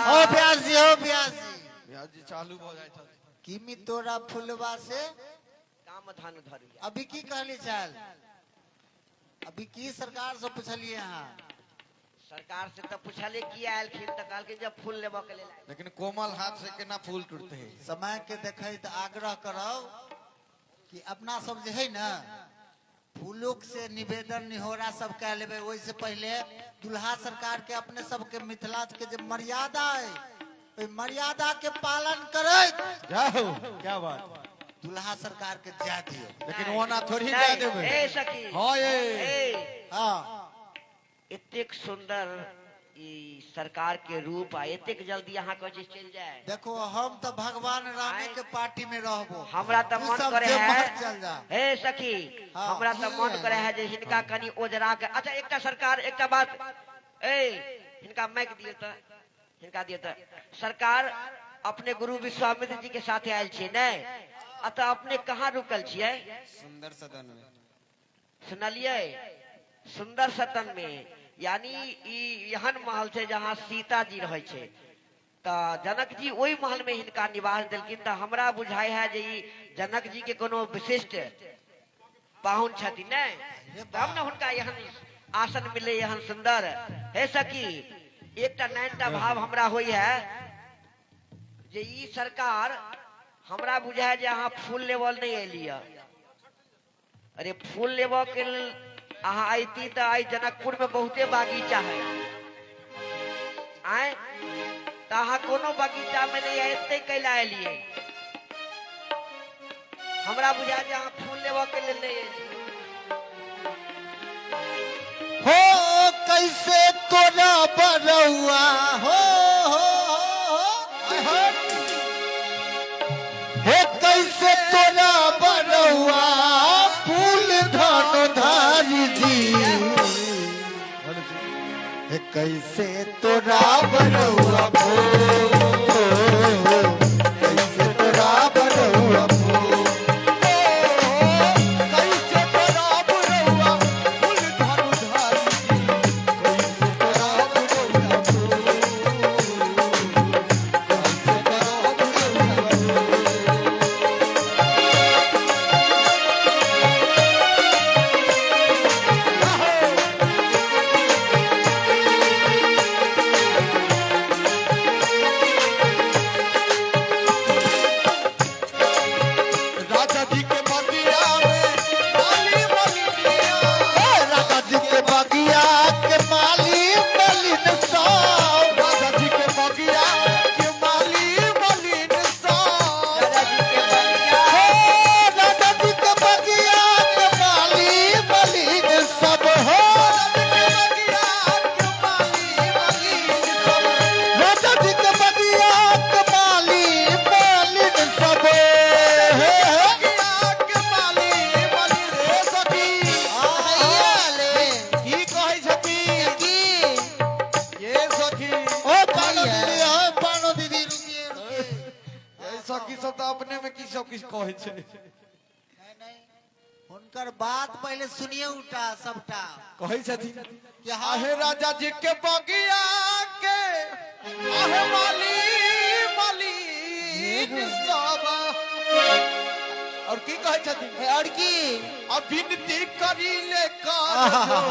ओ व्यास जी, ओ व्यास जी। व्यास जी चालू भऽ जाइ छथि। किमी तोरा फुलवा से काम धन धरिया। अभी की कहली चल, अभी की सरकार से पूछलिए अहाँ? सरकार से तऽ पूछलिए किया आयल, तऽ कहलखिन जब फूल लेबऽ के लेल आयल। लेकिन कोमल हाथ से केना फूल टूटते? समय के देखैत आग्रह करब कि अपना सब जे है ना फूलोक से निवेदन निहोरा सब कह लेबै, ओहिसे पहिले दुल्हा सरकार के अपने सबके मिथिला के जे मर्यादा है, ओहि मर्यादा के पालन करैत जाओ, क्या बात। दुल्हा सरकार के जा दियौ। लेकिन ओना थोड़ी जा नहीं, देबै। ए सखी। हाँ ये। ए, हाँ। एतेक सुंदर ई सरकार के रूप आ एतेक जल्दी अहाँ कहै छी चलि जाए? देखो, हम तो भगवान रामे के पार्टी में रहबो। हमरा तऽ तू मन सब करे जे है मर चल जा। हे सखी। हाँ। हमरा तऽ मन करे है जे हिनका कनि ओजरा के। अच्छा, एकटा सरकार, एकटा बात, ए हिनका माइक दियौ तऽ, हिनका दियौ तऽ। सरकार, अपने गुरु विश्वामित्र जी के साथे आयल छियै ने? अतः अपने कहाँ रुकल छियै? सुंदर सदन में। सुनलियै, सुंदर सदन में। यानी ई एहन महल छै जहाँ सीता जी रहै छै। तऽ जनक जी ओहि महल में हिनका निवास देलखिन। तऽ हमरा बुझाइ है जे ई जनक जी के कोनो विशिष्ट पाहुन छथिन ने, तब ने हुनका एहन आसन मिले एहन सुंदर। हे सखी, एकटा नैनटा भाव हमरा होइ है जे ई सरकार हमरा बुझाय जे अहाँ फूल लेवल नहीं एलिय। अरे फूल लेबऽ के लेल अहाँ अयती तऽ आइ जनकपुर में बहुते बगीचा है। आय तऽ अहाँ कोनो बगीचा में नहीं एते कैला एलियै? हमरा बुझाय जे अहाँ फूल लेबऽ के लेल नहीं एलियै। हो कैसे तोरा बरौआ हो हो हो हो कैसे तोरा बरौआ फूल धन धारी जी, हे कैसे तोरा बरौआ फूल, कैसे तोरा बरौआ फूल, कैसे तोरा बरौआ फूल धन धारी जी, कैसे तोरा बरौआ फूल, कैसे तोरा बरौआ फूल। राजा जी के बगिया में माली मलिनिया, राजा जी के बगिया के माली मलिन साहब, राजा जी के बगिया के माली मलिन साहब, दादा जी के बगिया, हो राजा जी के बगिया के माली मलिन सब, हो राजा जी के बगिया के माली मलिन सब, राजा जी के बगिया के माली मलिन सब, हे हे बगिया के माली मलिन रे सखी। की कहै छथिन ये सखी? ओ पानो दीदी, ओ पानो दीदी, रुकिए रुकिए। ये सखी सब तऽ अपने में की सब किछु कहै छै। नहीं नहीं, हुनकर बात पहले सुनिए उठा सबटा। कहै छथिन कि हाँ आहे राजा जी के बगिया के आहे माली मलिन सब, और की कहै छथिन? और की अब विनती करी ले कर जो,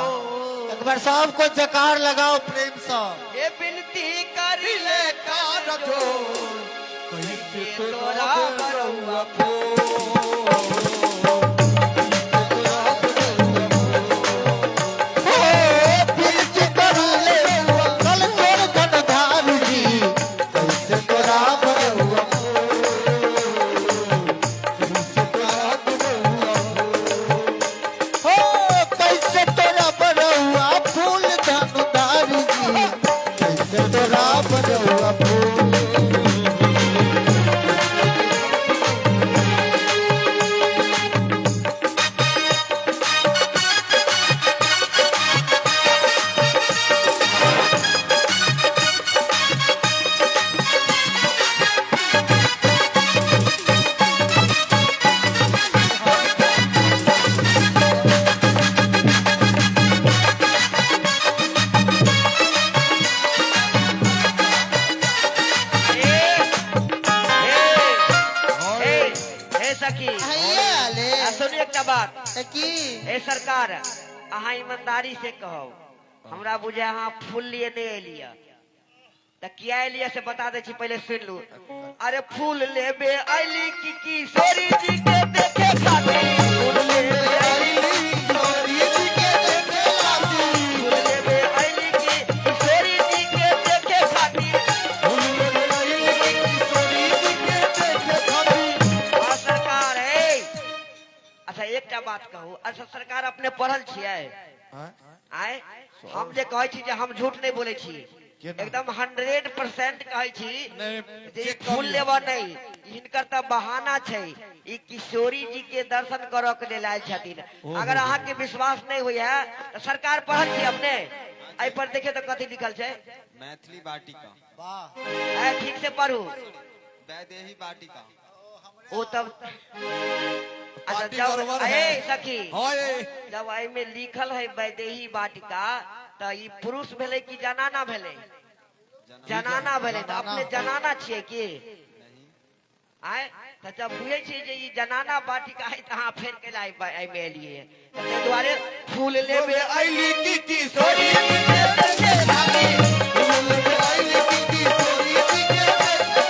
एक बार सबको जकार लगाओ प्रेम से। हे विनती करी ले कर जो, कैसे तोरा तोरा बरौआ बरौआ हो बिरज करू ले कल तोर धन जी, कैसे तोरा बरौआ, कैसे तोरा बरौआ, हो कैसे तोरा बरौआ फूल धन धारी जी, कैसे तोरा बरौआ फूल। हे हे सखी, आ सुनू एकटा बात। की? हे सरकार, अहाँ ईमानदारी से कहब, हमरा बुझे अहाँ फूल लिए नहीं एलियै, तऽ किया एलियै से बता दै छी, पहिले सुनि लू। अरे फूल लेबे अयली की किशोरी जी के देखे खातिर, फूल लेबे अयली, किशोरी जी के देखे लागी, फूल लेबे अयली की किशोरी जी के देखे खातिर। किशोरी जी के देखे खातिर। हाँ सरकार, हे अच्छा एकटा बात कहू। अच्छा सरकार, अपने पढ़ल छियै? आय हम जे कहै छी जे हम झूठ नहीं बोलै छी, एकदम 100% कहै छी नहीं, जे चेक फूल कर लियौ। लेबऽ नहीं, हिनकर तऽ बहाना छै। ई किशोरी जी के दर्शन करऽ के लेल आयल छथिन। अगर अहाँ के विश्वास नहीं होइया तऽ सरकार, पढ़ल छी अपने? एहि पर देखियौ तऽ कथी लिखल छै। मैथिली वाटिका। वाह। आय ठीक से पढ़ू। वैदेही वाटिका। ओ तब अच्छा पार्टी जब गड़बड़ ए है। सखी, हाँ ये जब एहि में लिखल है वैदेही वाटिका तऽ ई पुरुष भेलै कि जनाना भेलै? जनाना भेलै। तऽ अपने जनाना छियै की? आय तऽ जब बुझै छियै जे ई जनाना बाटिका है तऽ अहाँ फेर कैला एहिमे एलियै? तऽ ताहि दुआरे फूल लेबे अइली की किशोरी जी के देखे खाती, फूल लेबे अइली की किशोरी जी के देखे,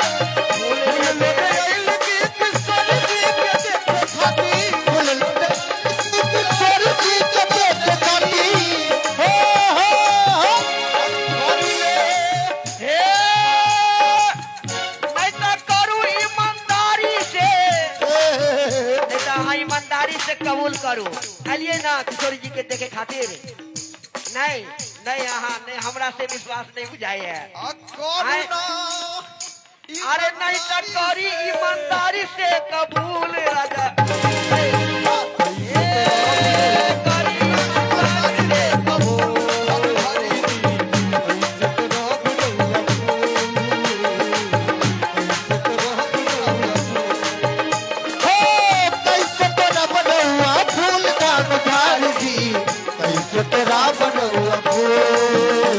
फूल लेबे अइली की किशोरी जी के देखे खाती, फूल लेबे अइली की किशोरी जी के देखे खाती। हो हो हो हे, नहीं तऽ करू ईमानदारी से, नहीं तऽ अहाँ ईमानदारी से कबूल करू। एलियै ना किशोरी जी के देखे खातिर? नहीं नहीं, अहाँ नहीं, हमरा से विश्वास नहीं बुझाइ है। करुणा। अरे नहीं तऽ करी ईमानदारी से कबूल राजा, हे, करी ईमानदारी से कबूल। हो कैसे तोरा बनौआ फूल दान जी, कैसे तोरा बनौआ फूल,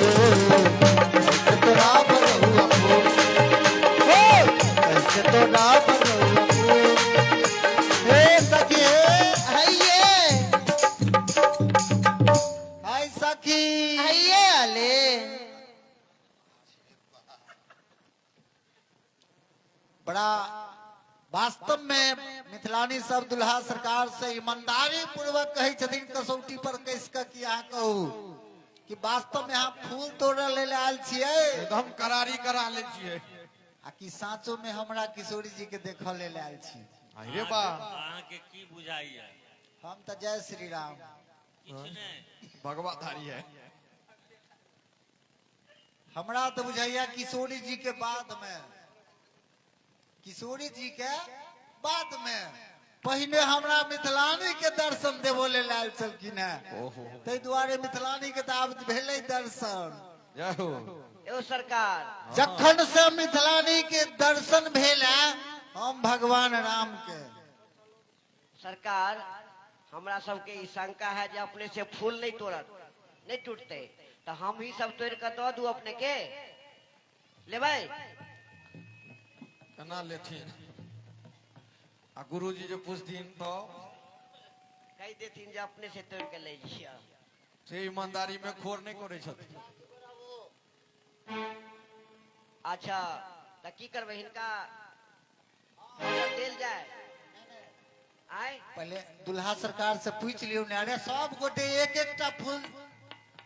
कैसे तोरा बनौआ फूल, हो कैसे तोरा बनौआ फूल। हे सखी, हइये हाय सखी, हइये अले। बड़ा वास्तव में मिथिलानी सब दुल्हा सरकार से ईमानदारी पूर्वक कहै छथिन कसौटी पर कस कऽ कि अहाँ कहू कि वास्तव में अहाँ फूल तोड़ऽ लेल आयल छियै एकदम करारी करा ले छियै आ कि साँचो में हमरा किशोरी जी के देखऽ लेल आयल छी? अरे बा, अहाँके की बुझाइया? हम तऽ जय श्री राम। किछु नहि। भगवाधारी है। हमरा तऽ बुझाइया किशोरी जी के बाद में, किशोरी जी के बाद में पहिने हमरा मिथिलानी के दर्शन देबो लेल आयल छलखिन हेँ। ओहो। ताहि दुआरे मिथिलानी के तऽ आब भेलै दर्शन। जय हो। एगो सरकार, जखन से मिथिलानी के दर्शन भेल है, हम भगवान राम के सरकार, हमरा सबके ई शंका है जे अपने से फूल नहीं तोड़त, नहीं टूटते, तऽ हम ही सब तोड़ कऽ दऽ दू अपने के? लेबै? केना लेथिन? आ गुरुजी जे पूछथिन तो? कहि देथिन जे अपने से तोड़ के ले जियै। से ईमानदारी में खोर नहीं करै छथिन। अच्छा, तऽ की करबै? हिनका ऑर्डर देल जाय आय? पहले दुल्हा सरकार से पूछि लियौ ने। अरे सब गोटे एक एकटा फूल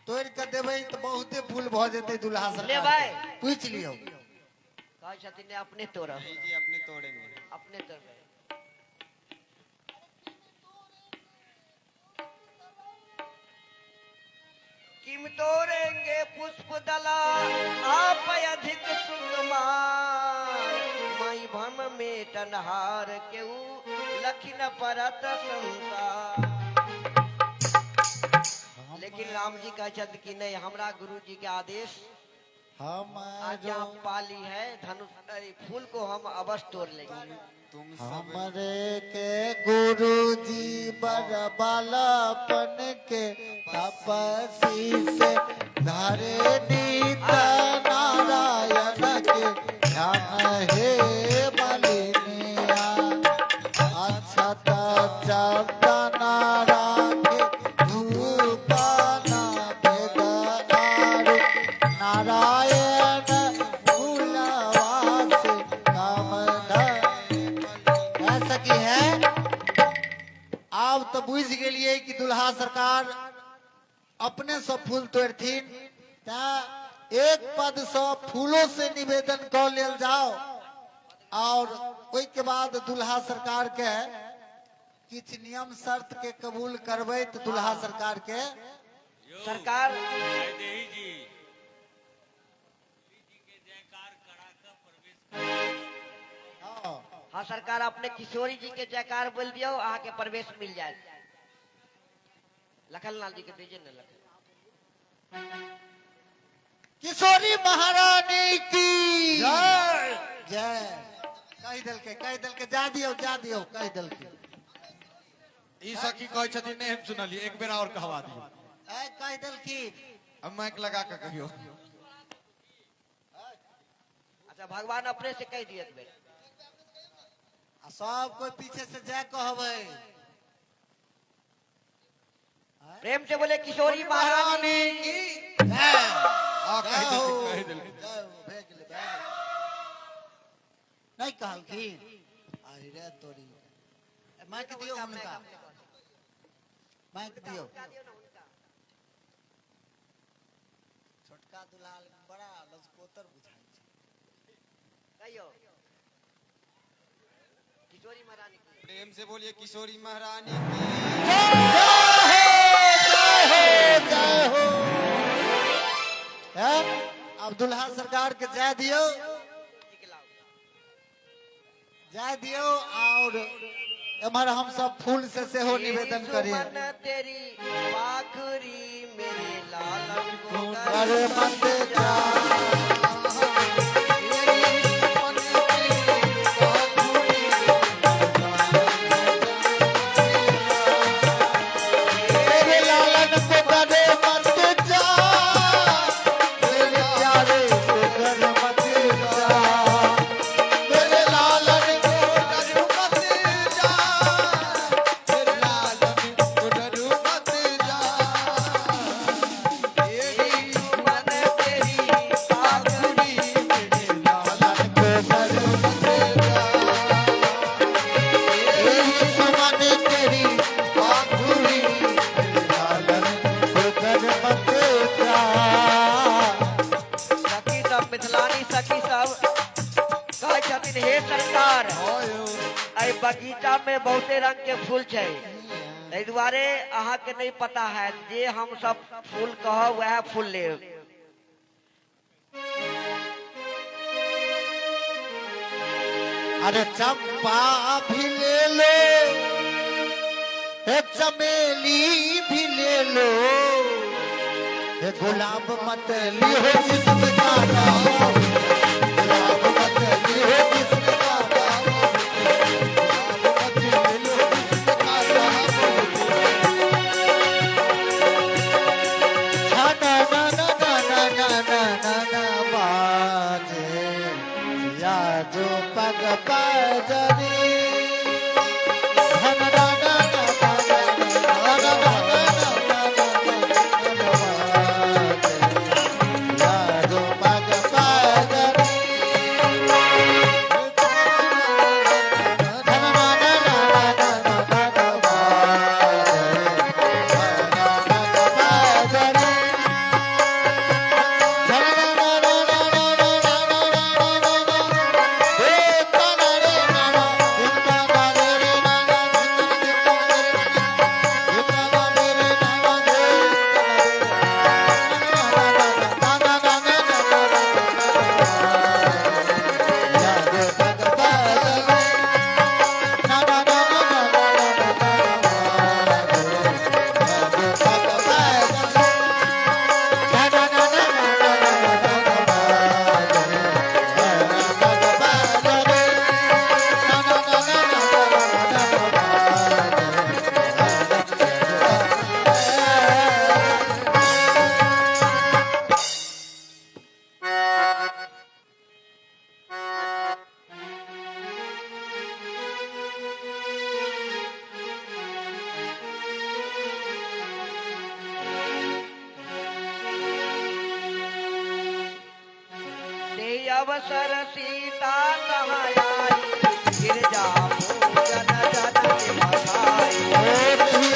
तोड़ के देबै तऽ बहुते फूल भऽ जेतै दुल्हा सरकार लेबै? के। पूछि लियौ। कहै छथिन जे अपने तोड़ब। नहीं जी, अपने तोड़ेंगे। अपने तोड़बै। किम तोड़ेंगे पुष्प दला आप अधिक सुकुमार, माई भम में तनहार केऊ लखिन परत संसार। लेकिन राम जी कहै छथि कि नहीं, हमरा गुरु जी के आदेश हम आज्ञा पाली है, धनुष अरे, फूल को हम अवश्य तोड़ लेंगे। तुम सब हमरे के गुरुजी बड़ बालापन के तपसी से धरे नीत नारायण के ध्यान। हे मालिनिया, अक्षत चंदन राखे, धूप न भेद आरु, नारायण फूलवा से काम ऐसा की है। आब तो बुझ गेलियै कि दुल्हा सरकार अपने से फूल तोड़थिन, तैं एक पद से फूलों से निवेदन कऽ लेल जाओ और ओहिके बाद दुल्हा सरकार के किछु नियम शर्त के कबूल करबै तऽ दुल्हा सरकार के यौ, सरकार। वैदेही जी, जी के जयकार करा कऽ प्रवेश करा। हाँ। हाँ सरकार, अपने किशोरी जी के जयकार बोल दियो, अहाँ के प्रवेश मिल जाए। लखन लाल जी के दीजिए ना, लखन। किशोरी महारानी की जय। जय। कहि देलकै, कहि देलकै, जा दियौ, जा दियौ, कहि देलकै। ई सखी कहै छथिन नहि, हम सुनलियै, एक बेर और कहवा दियौ। ऐ, कहि देलखिन। अब माइक लगा के कहियो। अच्छा, भगवान अपने से कह दिए एक बेर। आ सब कोई पीछे से जाय कहबै। प्रेम से बोले किशोरी महारानी की जय। आ कहि जय हो, देलखिन, कहि देलखिन। जय हो, भए गेलै, भए गेलै। नहि कहलखिन? अरे तोरी, माइक दियौ हुनका, माइक दियौ। छोटका दुल्हा बड़ा लजकोतर बुझाइ छै। कहियो किशोरी महारानी की। प्रेम से बोलिए किशोरी महारानी की। जय हो, जय हो। हैं? अब दुल्हा सरकार के जाय दियौ, जाय दियौ। और एम्हर हम सब फूल से सेहो निवेदन करी। सुमन तेरी पाखरी मेरे लालन को कर मत जा। मेरे लालन को करे मत जा, मेरे प्यारे को कर मत जा, मेरे लालन को डर मत जा, मेरे लालन को डर मत जा। तेरी सुमन तेरी पाखुरी मेरे लालन को डर मत जा। तेरी सुमन तेरी पाखुरी मेरे लालन को कर मत जा। सखी सब, मिथिलानी सखी सब कहै छथिन, हे सरकार, एहि बगीचा में बहुते रंग के फूल छै, ताहि दुआरे अहाँ के नहीं पता है, जे हम सब फूल कहब वएह फूल लेब। अरे चंपा भी ले लो, हे चमेली भी ले लो, हे गुलाब मत लिहो किस्म का नाम, गुलाब मत लिहो किस्म का नाम, गुलाब मत लिहो किस्म का नाम। ना ना ना ना ना ना ना ना ना बाजे या जो पग पजरी, ना ना ना ना ना ना ना ना ना ना ना ना बाजे या जो पग पजरी, ना ना ना ना ना ना ना ना बाजे ना ना पजरी। ते अवसर सीता तहाँ आई, गिरजा पूजन जननी बधाई। हे संग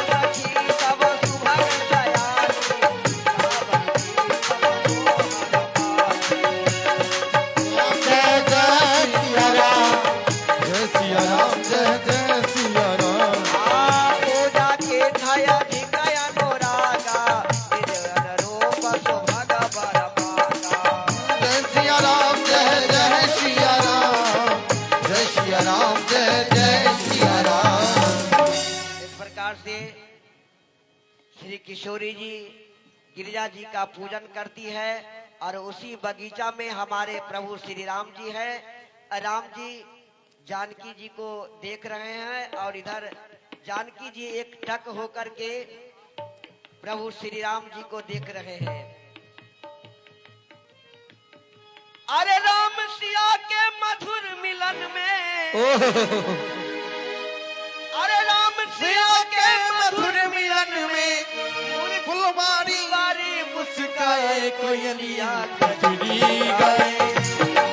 सखी सब सुभग सयानी, सावंती सब मोहन पाई। जय जय सिया राम, जय सिया राम, जय जय सिया राम। आ पूजा के छाया धिकय अनुरागा, निज रूप सुभग बर पागा। जय सिया राम, जय जय सिया राम, जय सिया राम, जय जय सिया राम। इस प्रकार से श्री किशोरी जी गिरिजा जी का पूजन करती है और उसी बगीचा में हमारे प्रभु श्री राम जी हैं। राम जी जानकी जी को देख रहे हैं और इधर जानकी जी एक टक होकर के प्रभु श्री राम जी को देख रहे हैं। अरे राम सिया के मधुर मिलन में, अरे राम सिया के मधुर मिलन में फुलवारी वारी मुस्काए कोयलिया कजरी गाए,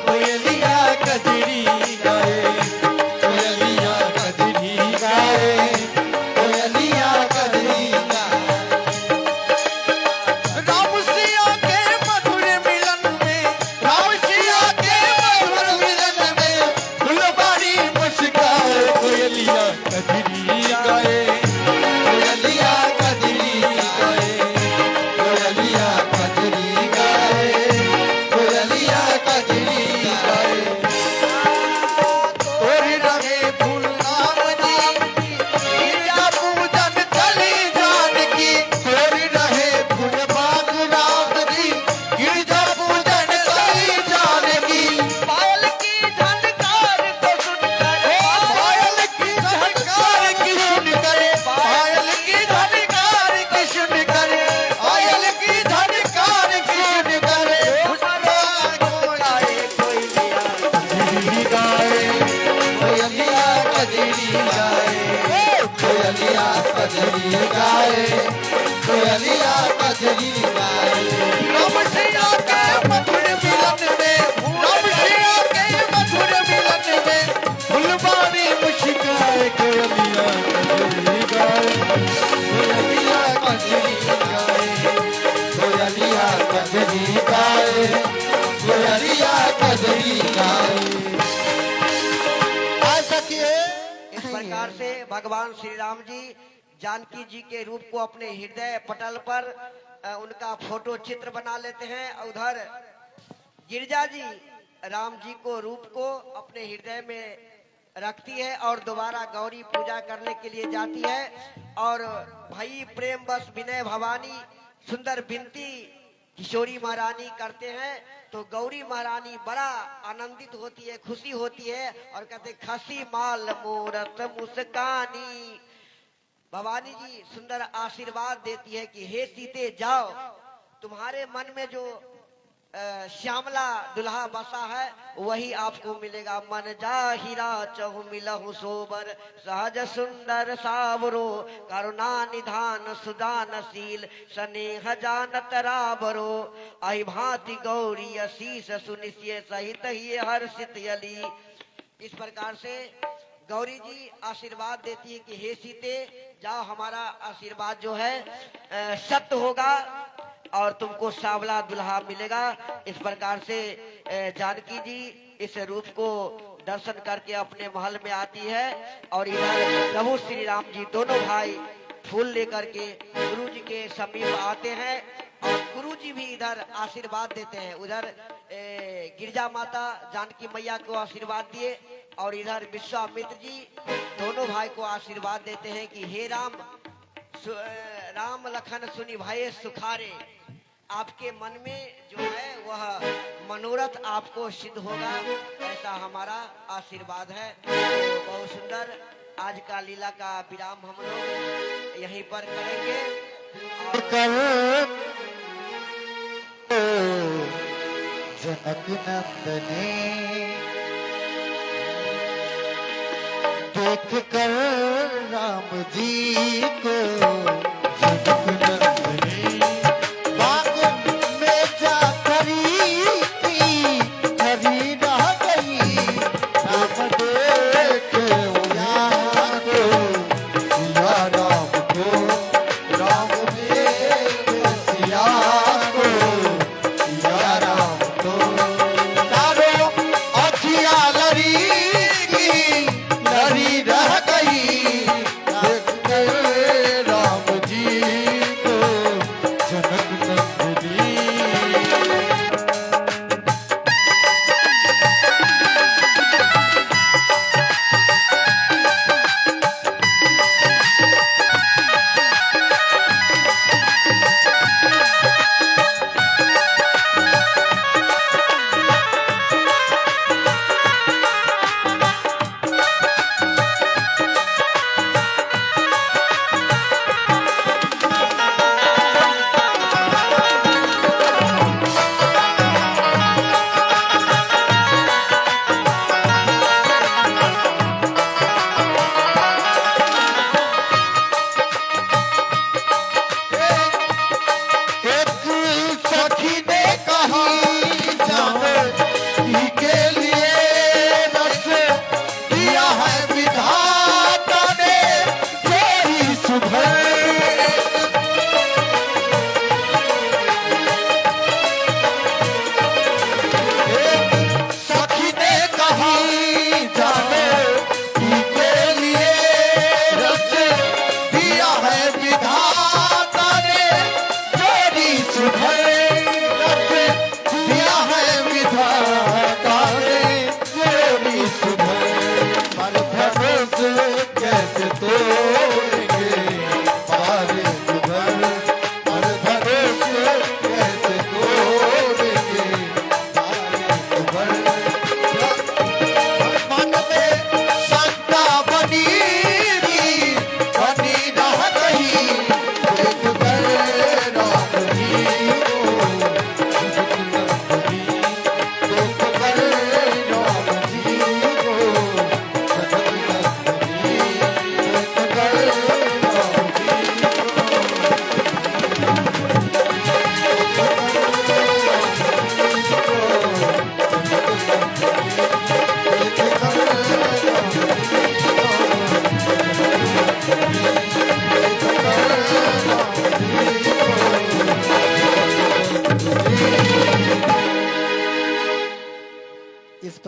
कोयलिया कजरी गाए, कोयलिया कजरी गाए, कोयलिया कजरी गाए। राम सिया के मधुर मिलन में, राम सिया के मधुर मिलन में फुलवारी मुस्काए कोयलिया कजरी गाए, कोयलिया कजरी गाए, कोयलिया कजरी गाए, कोयलिया कजरी गाए। तोर रहे फूल राम जी, गिरजा पूजन चली जानकी। तोर रहे फूल बाग राम जी, गिरजा पूजन चली जानकी। पायल की झनकार को सुनकर, पायल की झनकार की सुनकर, पायल की झनकार की सुनकर, पायल की झनकार की सुनकर मुस्काए कोयलिया कजरी गाए, कोयलिया कजरी गाए, कोयलिया कजरी गाए, कोयलिया कजरी गाए। राम सिया के मधुर मिलन में, राम सिया के मधुर मिलन में फुलवारी मुस्काए कोयलिया कजरी गाए, कोयलिया कजरी गाए, कोयलिया कजरी गाए, कोयलिया कजरी गाए। आ सखिए। इस प्रकार से भगवान श्री राम जी जानकी जी के रूप को अपने हृदय पटल पर उनका फोटो चित्र बना लेते हैं। और उधर गिरजा जी राम जी को रूप को अपने हृदय में रखती है और दोबारा गौरी पूजा करने के लिए जाती है। और भाई प्रेम बस विनय भवानी सुंदर विनती किशोरी महारानी करते हैं तो गौरी महारानी बड़ा आनंदित होती है, खुशी होती है और कहते खसी माल मूरत मुस्कानी। भवानी जी सुंदर आशीर्वाद देती है कि हे सीते जाओ, तुम्हारे मन में जो श्यामला दुल्हा बसा है वही आपको मिलेगा। मन जाहिरा चहु मिलहु सोबर सहज सुंदर सावरो, करुणा निधान सुदानशील स्नेह जानत रावरो। आई भांति गौरी अशीष सुनिश्य सहित ही हर्षित अली। इस प्रकार से गौरी जी आशीर्वाद देती है कि हे सीते जाओ, हमारा आशीर्वाद जो है सत्य होगा और तुमको सांवला दुल्हा मिलेगा। इस प्रकार से जानकी जी इस रूप को दर्शन करके अपने महल में आती है। और इधर प्रभु श्री राम जी दोनों भाई फूल लेकर के गुरु जी के समीप आते हैं और गुरु जी भी इधर आशीर्वाद देते हैं। उधर गिरजा माता जानकी मैया को आशीर्वाद दिए और इधर विश्वामित्र जी दोनों भाई को आशीर्वाद देते हैं कि हे राम, राम लखन सुनि भये सुखारे, आपके मन में जो है वह मनोरथ आपको सिद्ध होगा, ऐसा हमारा आशीर्वाद है। तो बहुत सुंदर आज का लीला का विराम हम लोग यहीं पर करेंगे। और जनक नंदने देख कर राम जी को, जनक नंदने बाग में जा करी थी हरी रह गई। राम देखे को सिया राम को, राम देखे सिया को, सिया राम को। चारों अखियां लड़ी की लड़ी रह गई, देख कर राम जी।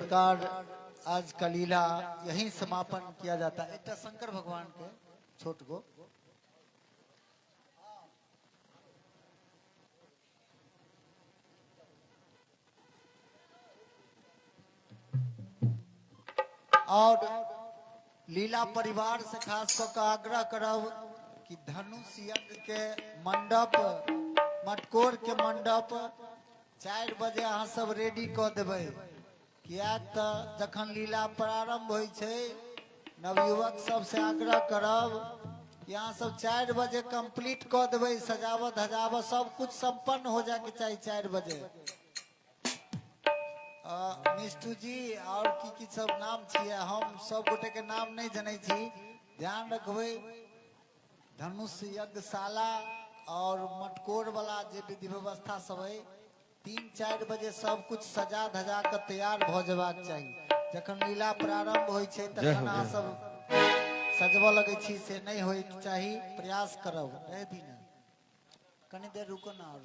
प्रकार आज का लीला यही समापन किया जाता है। एकटा शंकर भगवान के छोट गो और लीला परिवार से खास कऽ के आग्रह करब कि धनुष यज्ञ के मंडप, मटकोर के मंडप 4 बजे अहाँ सब रेडी कऽ देबै, किएक तऽ जखन लीला प्रारंभ होइ छै नवयुवक सबसे आग्रह करब कि अहाँ सब 4 बजे कंप्लीट कऽ देबै, सजावट धजावट सब कुछ संपन्न हो जाके चाही 4 बजे। मिष्टू जी और की की सब नाम छियै, हम सब गोटे के नाम नहीं जनै छी, ध्यान रखबै। धनुष यज्ञशाला और मटकोर वाला जे विधि व्यवस्था सब है 3-4 बजे सब कुछ सजा धजा के तैयार भ जेबाक चाही। जखन लीला प्रारंभ होइ छै तखन अहाँ सब सजबऽ लगै छी, से नहीं होइके चाही, प्रयास करब। रह दिन कनी देर रुको ना, और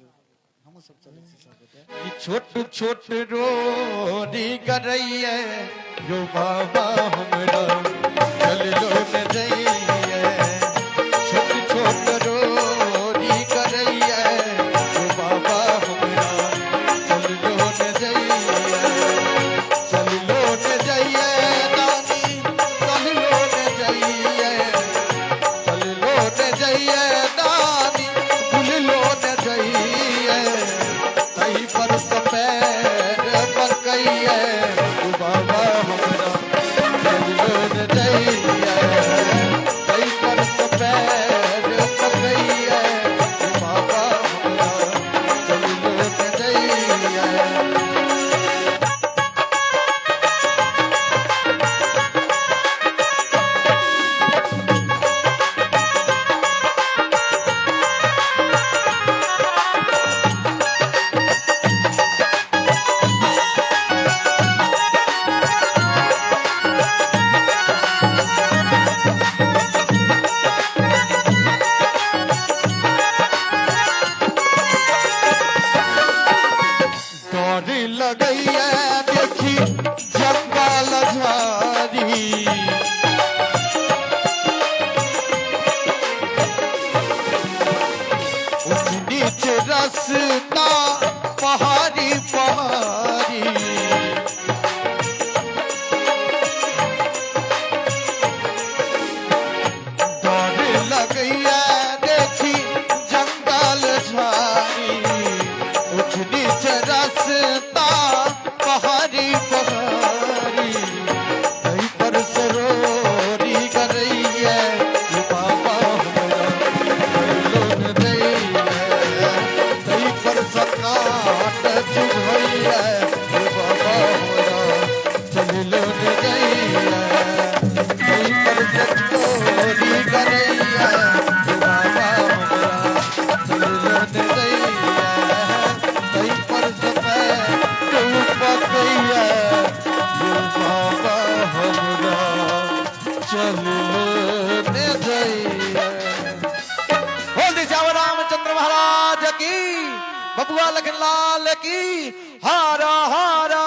हमहूँ सब चलै छी सब गोटे। छोट छोट रोरी करैये यो बाबा हमरा चल लो न जइये, छोट छोट रोरी करैये यो बाबा हमरा चल लो न जइये, चल लो न जइये दानी, चल लो न जइये, चल लो न जइये दानी, भूल लो न जइये, तही पर सपैर पकैये बाबा हमरा चल लो न जइये, तही पर सपैर पकैये बाबा हमरा चल लो न जइये। डर लगैया देखी जंगल झाड़ी, ऊंच नीच रस्ता पहाड़ी पहाड़ी, डर लगैया देखी जंगल झाड़ी, ऊंच नीच रस्ता पहाड़ी पहाड़ी, कहीं पर सरोरी करैये बाबा हमरा चलो न जइये, कहीं पर सकाट चुभैये बाबा हमरा चलो न जइये, कहीं पर सरोरी करैये बाबा हमरा चलो न जइये, कहीं पर सपैर पकैये बाबा हमरा चलो न जइये। बोल दी श्याम रामचंद्र महाराज की, बबुआ लखनलाल की, हारा हारा।